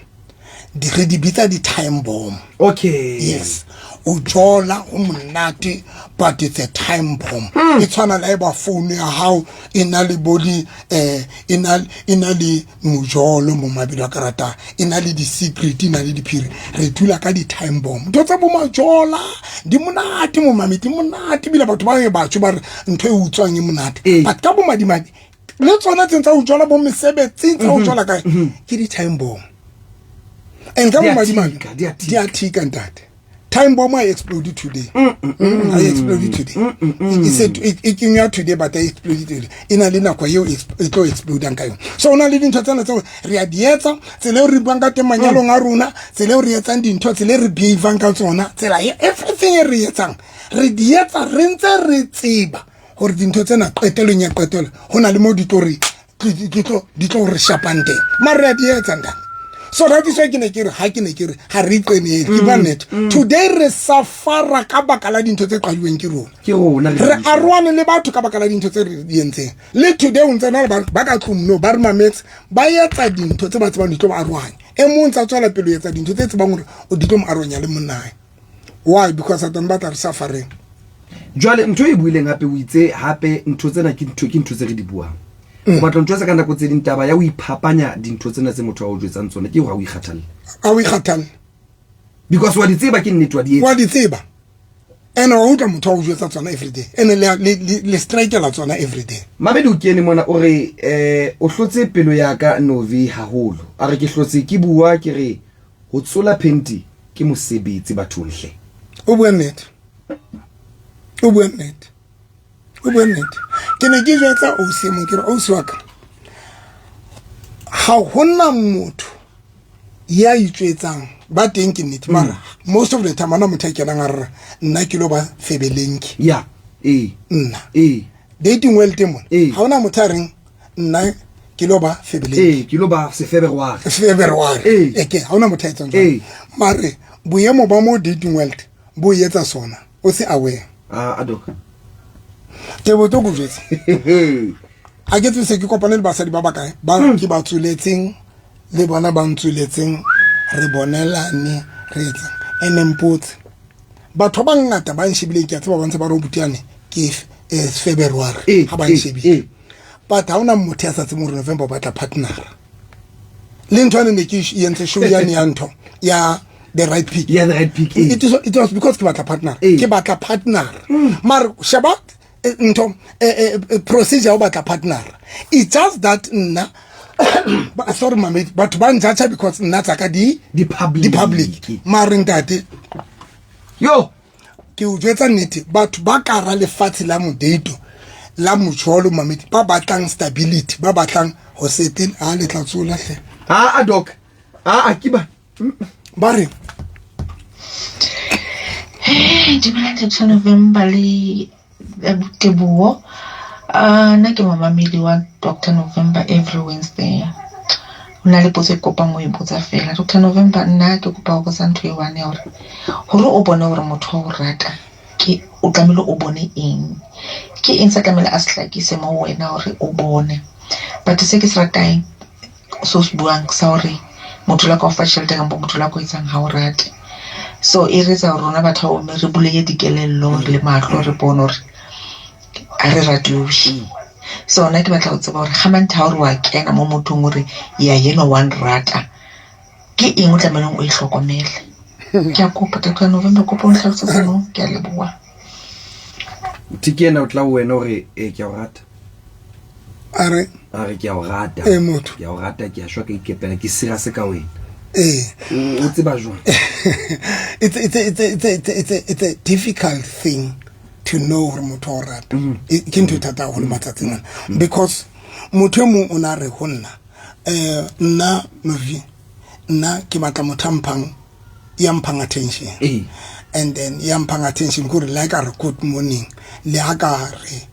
re di bitsa di-time bomb. Yes, o jola ho monate, but it's a time bomb. E tshwana le eba phone ya hao e na le bo di e na le mojolo mo mabelo a karata, e na le di-secret, e na le diphiri. Re dula ka di-time bomb. Ntho tsa bo majola di monate mo mame, di monate ebile batho ba e batho ba re ntho e utswang e monate. But ka bomadimabe le tsona tseng tsa ho jola bo mesebetsing, tsa ho jola kae, ke di-time bomb, and ka Di a bomadimabe tika, di a tika. Di a tika ntate. Time bomb a explode today. A explode today. E se e kenywa today, but a explode today. E na le nako eo e tlo explodang ka yona. So o na le dintho tsena tseo re a di etsa, tsela eo re buang ka teng manyalong a rona, tsela eo re etsang dintho, tsela e re behavang ka tsona, tsela e everything e re etsang, re di etsa re ntse re tseba gore dintho tsena qetelong ya qetelo go na le mo di tlo re di tlo re shapang teng, mare re a di etsa, ntate. So that is why ke ne ke re, ha ke ne ke re ga re iqenele, ke bua nnete. Today re safara ka baka la dintho tse qadilweng ke rona. Ke rona. Re aroane le batho ka baka la dintho tse re di entseng. Le today o ntse na le ba ka tlong no ba re mametse, ba etsa dintho tse ba tsebang di tlo ba arohanya. E mong tsa tswela pele ho etsa dintho tse tsebang hore o di tlo mo arohanya le monnae. Why? Because Satane batla re safareng. Jwale ntho e buileng hape, o itse hape ntho tsena ke ntho tse re di buang. O batla ntho tsa ka nako tse ding, taba ya ho iphapanya dintho tsena tse motho a o jwetsang tsona, ke hore ha o ikgathalle. A o ikgathalle. Because wa di tseba, ke nnete, wa di etsa. Wa di tseba, ene wa utlwa motho wa o jwetsa tsona everyday, ene le strikela tsona everyday. Mamedi o kene mona, o re o hlotse pelo ya ka Novi haholo. A re ke hlotse ke bua, ke re ho tsola phenti ke mosebetsi bathong hle. O bua nnete, o bua nnete, o bua nnete. Ke ne ke jwetsa ausi e mong, ke re, ausi wa ka, ha hona motho ya itswetsang ba teng, ke nnete, mara most of the time ana motho a kenang a rera, nna ke lo ba febelenki. Ya, ee. Nna dating world mona, ha hona motho a reng, nna ke lo ba febelenki. Ee, ke lo ba sefeberware. February. Eke ha hona motho a etsang jwalo. Mare boemo ba mo dating world bo etsa sona o se aware. A a doc. Ke botse ko jwetsa, a ke tsese ke kopane le basadi ba bakae ba ke ba tsweletseng le bona ba ntsweletseng, re bonelane, re etsang. Ene mpotse, batho ba bangata ba nshebileng, ke a tseba ba ntse ba re o butiane ke February ha ba nshebile, but ha hona motho ya sa tsebeng hore November o batla partnera. Le ntho ane ne ke e entse show yane ya ntho ya The Right Pick. Yeah, The Right Pick. It was because ke batla partner. Ke batla partner, mare sheba, ntho procedure ya ho batla partner, it's just that nna sorry mame, batho ba njatcha because nna tsaka di Di public. Di public, mare ntate, yo, ke o jwetsa nnete, batho ba kara lefatshe la modeito la mojolo, mamedi, ba batlang stability, ba batlang ho settle, a le tla tsola hle. A a doc, a a ke ba. Ba re Hey, dumela Dr. November le Teboho. Nna ke momamedi wa Dr. November every Wednesday. Ho na le potso e ke kopang ho e botsa fela. Dr. November, nna ke kopa ho botsa ntho e one ya hore hore o bone hore motho wa o rata, ke o tlamehile o bone eng? Ke eng se tlamehile a se hlakise mo ho wena hore o bone? But se ke se ratang so se buang sa hore motho le ka o fa tjhelete kampo motho le ka o etsang ha o rate. So e re etsa hore rona batho ba bomme re bulehe dikelello le mahlo, re bone hore ha re ratuwe. So nna ke batla ho tseba hore kgamanthe ha o re wa kena mo mothong, o re ya enwa wa nrata, ke eng o tlamehileng o e hlokomele? Ke a kopa, Dr. November, kopa o nhlalosetse mo. Ke a leboha. Motho ke ena o tla ho wena o re, ee, ke a o rata. A re A re ke a o rata. Ee, motho. Ke a o rata, ke a shwa ka ikepela, ke serious ka wena. Ee. O tseba jwang? It's a difficult thing to know hore motho wa o rata. Ke ntho e thata haholo matsatsing ana, because motho e mong o na re ho nna, nna Novi, nna ke batla motho a mphang, ya mphang attention. And then ya mphang attention kore like a re good morning, le ha ka re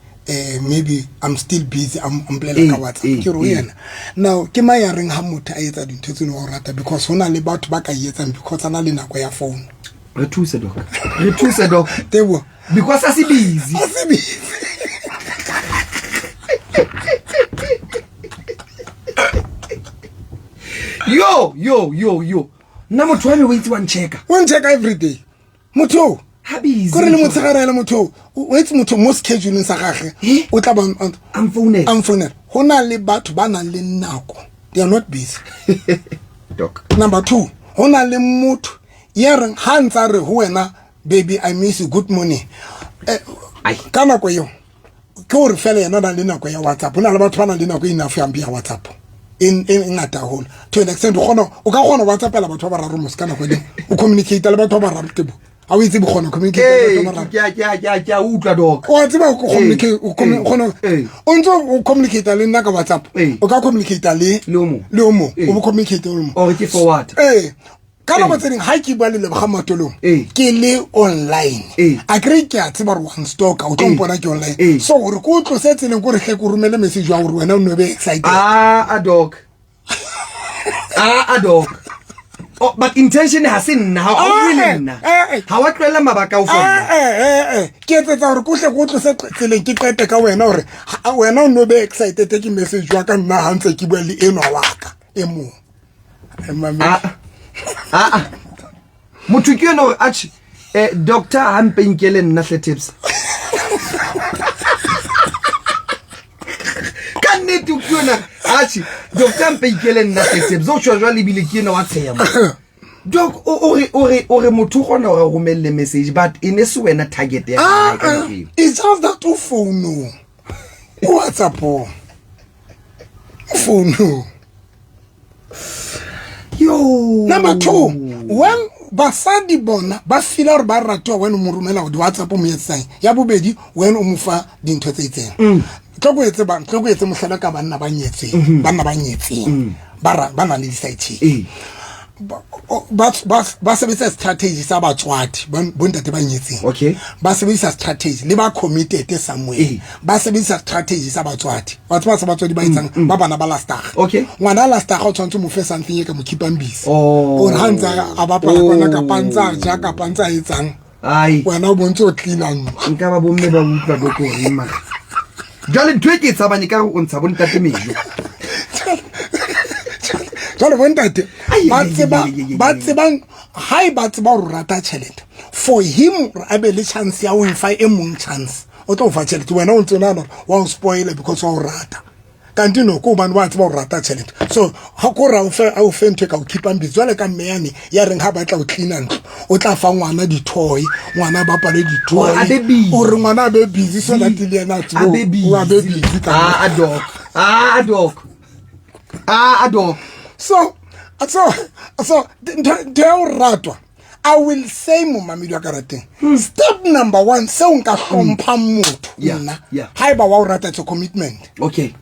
maybe I'm still busy, I'm mpolela ka WhatsApp. Ke re ho yena, now ke mang ya reng ha motho a etsa dintho tseno wa o rata? Because ho na le batho ba ka e etsang because a na le nako ya phone. Re thuse, doc, re thuse, doc. Tebo. Because a se busy. A se busy. Yo yo yo yo, nna motho wa me o itse wa nchecka. O nchecka every day motho o. Ha busy. Kore le motshegare le motho o o etse motho mo scheduleng sa gage. O tla ba A mfounela. A mfounela. Ho na le batho ba nang le nako, they are not busy. Doc. Number two, ho na le motho ya reng ha ntsa re ho wena, baby, I miss you, good morning, Ai. ka nako eo ke gore fela yena o na le nako ya WhatsApp. Ho na le batho ba nang le nako e enough ya mpe ya WhatsApp e ngata haholo to an extent o kgona, o ka kgona WhatsAppela batho ba bararo mos ka nako e leng, o communicate le batho ba bararo, Tebo. Ha o itse bokgona communicate ke a utlwa doc. O tseba go communicate o kgona o ntse o communicate le nna ka WhatsApp. O ka communicate le le o mong, o bo communicate le o mong. Or ke forward. Ee, ka nako tse ding ha ke bua le Leboga Matolong ke le online, a kry ke a tseba gore one stalker o tlo mpona ke online, so gore ke o tlose tseleng ko re tle ko romele message wa gore wena o no be excited. Ah, doc, ah, doc. Oh, but intention ha se nna, ha o bue le nna, ha wa tlohella mabaka o fa nna. Ke etsetsa gore ko tle ko tlose tseleng, ke qete ka wena gore wena o no be excited ke message wa ka nna ha ntse ke bua le enwa wa ka e mong. Ah, motho ke yone gore atjhe, doctor ha mpe nkele nna hle tips ka nnete ke yona, atjhe doctor mpe ikele nna hle tips o tjho jwale, ebile ke yena wa tsheya doc. O re motho o kgona gore a romelle message, but e ne se wena target ya hae ka nako eo. It's just that o founong, o WhatsAppong, o founong. Yo. Number two, when basadi bona ba feela gore ba ratiwa when o mo romela di-WhatsApp, o mo etsang ya bobedi, when o mo fa dintho tse itseng, tlo ko etse ba tlo ko etse mohlala ka banna ba nyetseng, banna ba nyetseng ba nang le di-side chick, ba sebedisa strategy sa batswadi, bontate ba nyetseng. Ba sebedisa strategy le ba committed somewhere. Ba sebedisa strategy sa batswadi, wa tseba sa batswadi ba etsang ba bana ba lastaga. Ngwana a lastaga o tshwanetse mo fe something e ka mo keepang busy, gore ha ntse a bapala kwana, kapa a ntse a ja, kapa a ntse a etsang, ai wena o bontse o cleana ntlo. Nka ba bomme ba utlwa doko reng mara jwale ntho e ke e tshabane ka re o ntsha bontate mejo. Jwale bontate Ai, ba ai, tseba ai, ai, ai, ba ai. tsebang ha e ba tseba gore o rata tjhelete, for him gore a be le chance ya ho e fa e mong chance, o tlo o fa tjhelete, wena o ntse o nahana hore wa o spoila because wa o rata, kanti no, ke hobane wa tseba o rata tjhelete. So ha ko re a o fe ntho e ka o keepang busy, jwale ka mme yane ya reng ha batla ho cleana ntlo, o tla fa ngwana di-toy, ngwana a bapale di-toy. Hore a be busy. Hore ngwana a be busy so that le yena a tsebe A be busy. a be busy ka Ah, doc, ah, doc, ah, doc. So ntho ya ho ratwa, I will say, momamedi wa ka rateng, step number one seo nka hlomphang motho nna, haeba wa o rata, it's a commitment. okay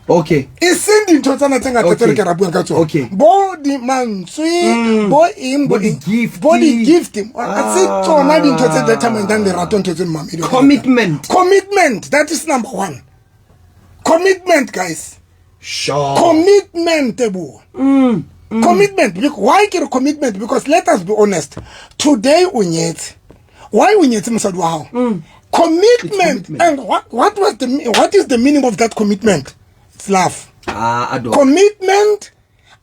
E seng dintho tsena tse ngata tse re ke ra buang ka tsona, bo di mantswe, bo eng, bo di-gift. Bo di-gift, a se tsona dintho tse determinang lerato, ntho tse momamedi wa ka rateng. Commitment. Commitment, that is number one. Commitment, guys. Commitment bo commitment. Why ke re commitment? Because let us be honest, today o nyetse, why o nyetse mosadi wa hao? Commitment. It's commitment. And what is the meaning of that commitment? It's love. Ah, doc. Commitment,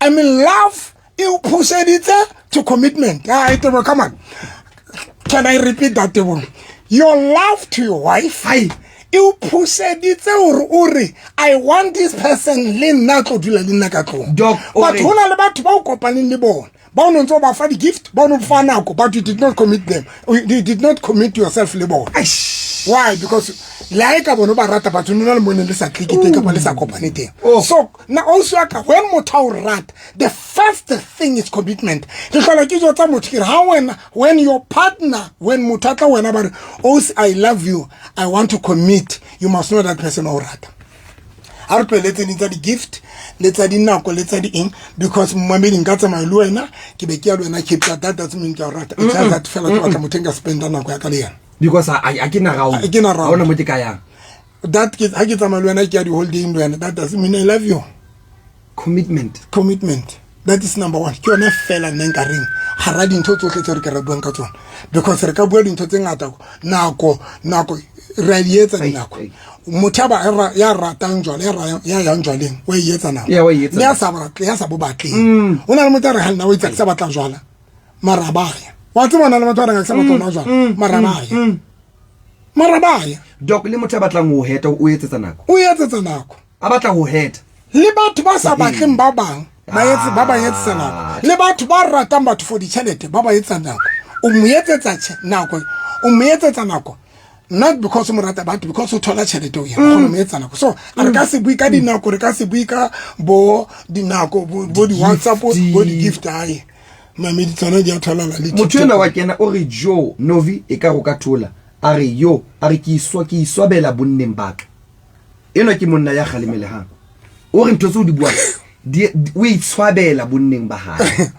I mean, love e o pusheditse to commitment. Ah, Tebo, come on, can I repeat that, Tebo? Your love to your wife Ai. e o pusheditse gore o re, "I want this person le nna a tlo dula le nna ka tlong." Doc, o But re- ho na le batho ba o kopaneng le bona, ba o ne ntse o ba fa di-gift, ba o ne o fa nako, but you did not commit them, you did not commit yourself le bona. Eish. Why? Because le ha e ka bona ba rata batho nna le mone le sa click teng kapa le sa kopane teng. Oh. So na also ya ka when motho a o rata, the first thing is commitment. Ke hlola ke jwetsa motho ke re, ha wena, when your partner, when motho a tla wena ba re, "Oh, I love you, I want to commit," you must know that person o rata. Ha re tlohele tse ding tsa di-gift le tsa dinako le tsa di-eng, because momamedi, nka tsamaya le wena, ke be ke ya le wena Cape Town, that doesn't mean ke a o rata. It's just that fela ke batla motho e nka spenda nako ya ka le yena. Because a ke na round. A ke na round. Ha hona mo ke ka yang. That ke ha ke tsamaya le wena, ke ya di-holiday le wena, that doesn't mean I love you. Commitment. Commitment, that is number one. Ke yone fela nne nka reng gara dintho tsotlhe tse re ke re buang ka tsona, because re ka bua dintho tse ngata, nako nako re a di etsa dinako. Ai. Motho ya ratang jwale, ya yang jwaleng, wa e etsa nako. Yeah, wa e etsa Le ya nako. sa batle, ya sa bo batleng, o na le motho a re ga nna o itse ke sa batla jwala, mara ba ya, wa tseba, o na le batho ba reng ga ke sa batla ho nwa jwala, mara ba ya, mara ba ya. Doc, le motho a batlang ho heta o etsetsa nako. O etsetsa nako. A batla ho heta. Le batho ba sa batleng ba bang ba etse, ba etsetsa nako. Le batho ba ratang batho for ditjhelete, ba ba etsa nako. O mo etsetsa nako, o mo etsetsa nako not because o mo rata, but because o thola tjhelete o yena, o kgona ho mo etsa nako. So re ka se bue ka dinako, re ka se bue ka bo dinako, bo di-WhatsApp, bo di-gift, ae. Mamedi tsona di a tholala le Motho enwa wa kena o re jo Novi e ka go ka thola a re yo a re ke iswa ke iswabela bonneng ba ka. Enwa ke monna ya kgalemelehang. O re ntho tse o di buang di o itshwabela bonneng ba hae.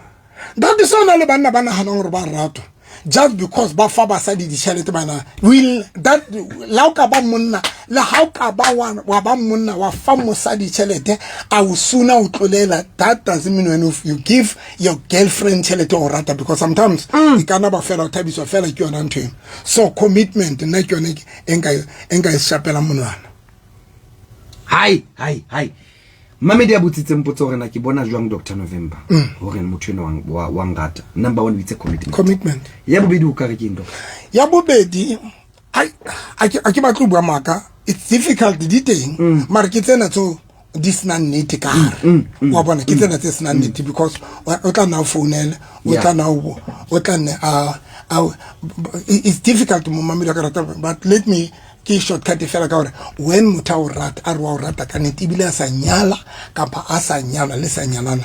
That is ona le banna ba naganang gore ba ratwa just because ba fa basadi ditšhelete bana will that la o ka ba monna le ha o ka ba wa ba monna wa fa mosadi tšhelete a o sooner o tlolela. That doesn't mean when if you give your girlfriend tšhelete o rata, because sometimes e ka nna ba fela o thabiswa fela ke yona ntho eno. So commitment nna ke yone e nka e shapelang monwana. Hai hai hai, mamedi a botsitseng potso gore na ke bona jwang Dr November gore motho eno wa nrata. Number one o itse commitment. Commitment. Ya bobedi o ka re ke eng, doctor? Ya bobedi, ai, a ke batle ho bua maaka, it's difficult di teng, mara ke tsena tseo di senang nnete ka gare wa bona, ke tsena tse senang nnete because o tla nna o founela o tla nna o tla nne a it's difficult mo mamedi wa ka rata, but let me ke shortcut fela ka gore when motho a o rata a re wa o rata ka nnete, ebile a sa nyala kapa a sa nyalwa le sa nyalana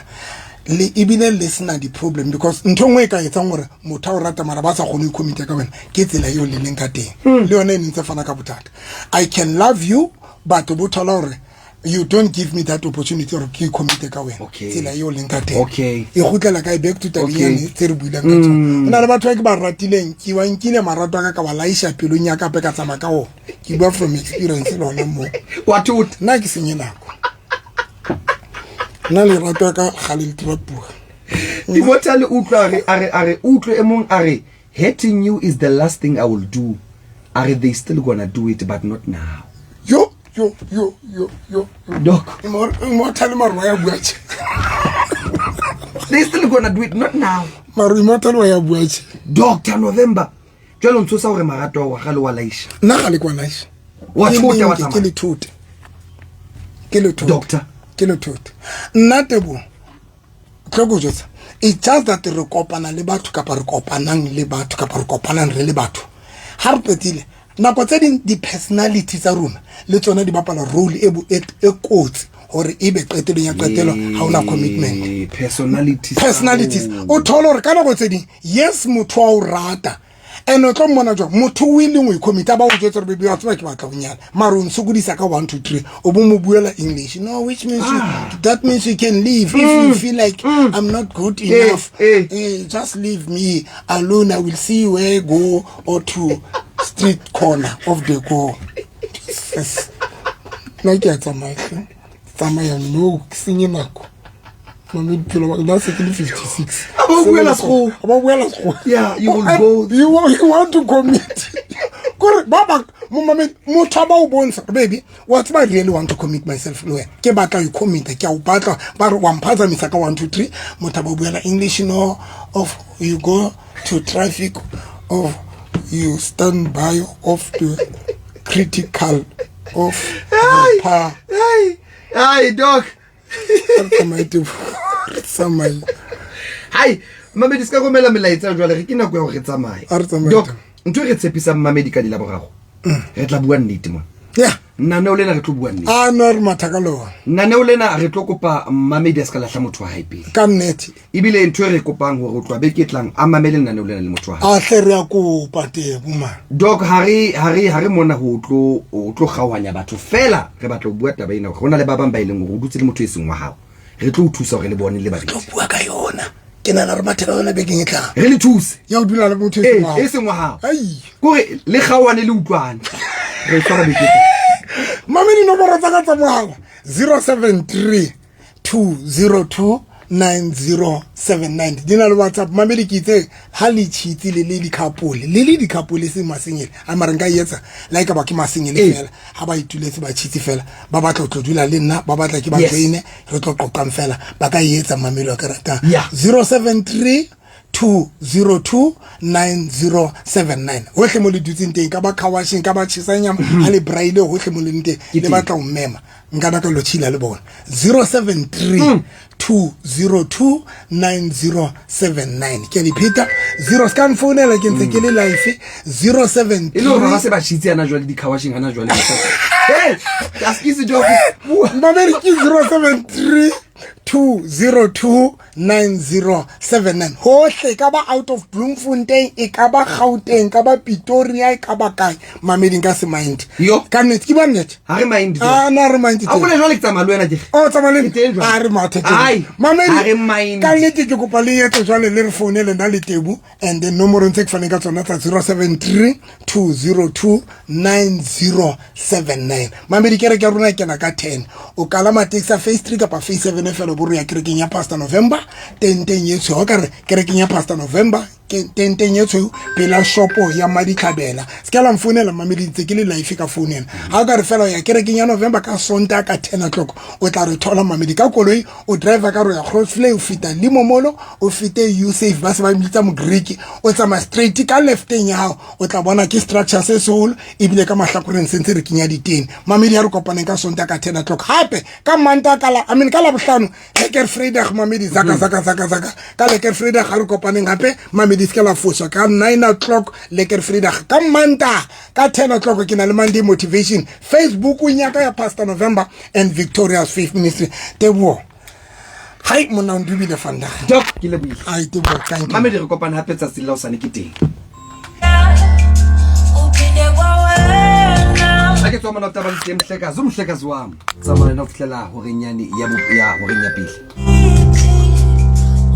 le ebile le sena di-problem, because ntho e nngwe e ka etsang gore motho a o rata mara ba sa kgone ho commit ka wena ke tsela eo le leng ka teng, le yone e nentse fana ka bothata. I can love you but bo thola gore you don't give me that opportunity gore ke commit ka wena. Tsela eo leng ka teng e gutlela kae back to tabeng yane tse re buileng ka tsona. Ho na le batho ba ke ba ratileng, ke wa nkile marato a ka ka ba laiša pelong ya ka hape ka tsamaya ka ona. Ke bua from experience le hona moo. Wa thota. Nna ke senye nako, nna lerato ya ka ga le letrapuga. Immortal utlwa a re utlwe e mong a re hurting you is the last thing I will do. A re they still gonna do it, but not now. Yo yo yo yo yo yo. Doc. Immortal maro wa ya bua tje. They still gonna do it, not now. Maro immortal wa ya bua tje. Dr November, jwale o ntshosa gore marato ao ga le wa laiša. Nna ga le kwa laiša. Wa Ke thota wa lenke, ke tsamaya. lethote, ke lethote. Doctor. Ke lethote nna tebo tlo ko jwetsa. It's just that re kopana le batho kapa re kopanang le batho kapa re kopanang re le batho ha re qetile nako tse ding di-personality tsa rona le tsona di bapala role e kotsi hore ebe qetelong ya qetelo ha ona commitment. Personalities. Personalities, o thole hore ka nako tse ding yes motho wa o rata and o tlo mmona jwang motho o ileng o icommit a ba o jwetsa gore baby wa tseba ke batla go nyala mara o nsokodisa ka 1 2 3 o bo mo buela English, no, which means that means you can leave if you feel like I'm not good enough. Just leave me alone, I will see where go or to street corner of the go. Yes. Nna ke a tsamaya hle. Tsamaya no ke senye nako mame diphelo ba nna se ke le 56. A ba o buela sekgowa. A ba buela sekgowa. Yeah, you will And go. You want to commit kore ba ba mo mame motho a ba o bontsha gore, baby wa tseba I really want to commit myself le wena, ke batla ho commit, ke a o batla ba re wa mphazamisa ka 1 2 3 motho a ba o buela English, no, of you go to traffic of you stand by of the critical of the pa. Ai, ai doc. Re tsamaye tebo, re tsamaye. Hai mamedi, se ka romela melaetsa jwale, re ke nako ya gore re tsamaye. A re tsamaye. Doc, ntho e re tshepisang mamedi ka dilaborago, re tla bua nnete mona. Naneo lena re tlo bua nnete. A no re matha ka lona. Naneo lena re tlo kopa mamedi a se ka lahla motho wa hae pele. Ka nnete. Ebile ntho e re kopang gore o tloa beke e tlang a mamele lenaneo lena le motho wa hae. A tle re a kopa tebo man. Doc, ha re mona ho tlo o tlo kgaohanya batho fela, re batla ho bua taba ena hore ho na le ba bang ba e leng hore o dutse le motho e seng wa hao, re tlo o thusa hore le bone le babedi. Tlo bua ka yona, ke nahana re mathe ka yona bekeng e tlang. Re le thuse. Ya ho dula le motho e seng wa hao. E seng wa hao. Ai. Kore le kgaohane le utlwane, re tshwara beke e tlang. Mame dinomoro tsa ka tsa mohala 073 202 9079 di na le WhatsApp. Mamedi ke itse ha le tjhitsi le di-couple le di-couple se masengele a mara nka e etsa la e ka ba ke masengele fela ha ba ituletse ba tjhitsi fela ba batla ho tlo dula le nna ba batla ke ba joine re tlo qoqang fela ba ka e etsa mamedi wa ka ratang. 073 202 9079 hohle mo le dutseng teng, ka ba car washing, ka ba tjhesa nyama ha le braile hohle mo le leng teng Ke le teng. Batla ho mmema nka na ka lo tjhila le bona 073. 202 9079. Ke a di pheta, 0 se ka nfounela, ke ntse ke le life. 073 E le gore ga se ba šitse yana jwale di-cawashing gana jwale. Hey, askies jo. Mamedi, ke 073 202 9079. Hohle, e ka ba out of Bloemfontein, e ka ba Gauteng, ka ba Pretoria, e ka ba kae, mamedi, nka se mind. Yo. Ka nnete, ke ba nnete. Ha re mind. A na re mind? A bole jwale ke tsamaya le wena ke. O tsamaya le Ke teng jwale. A re mathe. Ai, Mamedi, ha re mind. Ka nnete ke kopa le etse jwale, le re founele nna le Tebu, and then nomorong tse ke faneng ka tsona tsa 073 202 9079. Mamedi, kereke ya rona e kena ka 10. O kalama taxi ya phase 3 kapa phase 7 fela, bo re ya kerekeng ya Pastor November, tenteng e tshweu. O ka re kerekeng ya Pastor November, tenteng e tshweu, pela shopo ya Maditlhabela. Se ka la mfounela, mamedi, ntse ke le life ka founela. Ga o ka re fela o ya kerekeng ya November ka Sonta ka 10 o'clock, o tla re thola. Mamedi, ka koloi o driver ka re o ya Grossvlei, o feta Limomolo, o fete Usafe, ba se ba bitsa Mogreek, o tsamaya straight, ka lefteng ya gago o tla bona ke structure se seholo, ebile ka mahlakoreng sentse re kenya ditene. Mamedi, ya re kopaneng ka Sonta ka 10 o'clock. Gape ka Manta ka la, I mean, ka Labohlano, Lekker Vrydag, mamedi, zaka zaka zaka zaka ka Lekker Vrydag. Ga re kopaneng gape, mamedi, se ke la foswa, ka 9 o'clock Lekker Vrydag. Ka Manta ka 10 o'clock ke na le Monday motivation Facebook nyaka ya Pastor November and Victorious Faith Ministry. Tebogo, hai monna, o ndubile vandag. Doc, ke lebohile. Ai Tebogo, thank you. Mamedi, re kopane hape tsatsing la hosane, ke teng. Uphinde kwawena. A ke tswa mona taba le teng, mhlekazi, o mohlekazi wami, tsamaya le ho fihlela horeng yane ya horeng ya pele.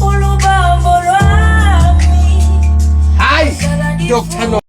Ulubambo lwami. Hai, Dr.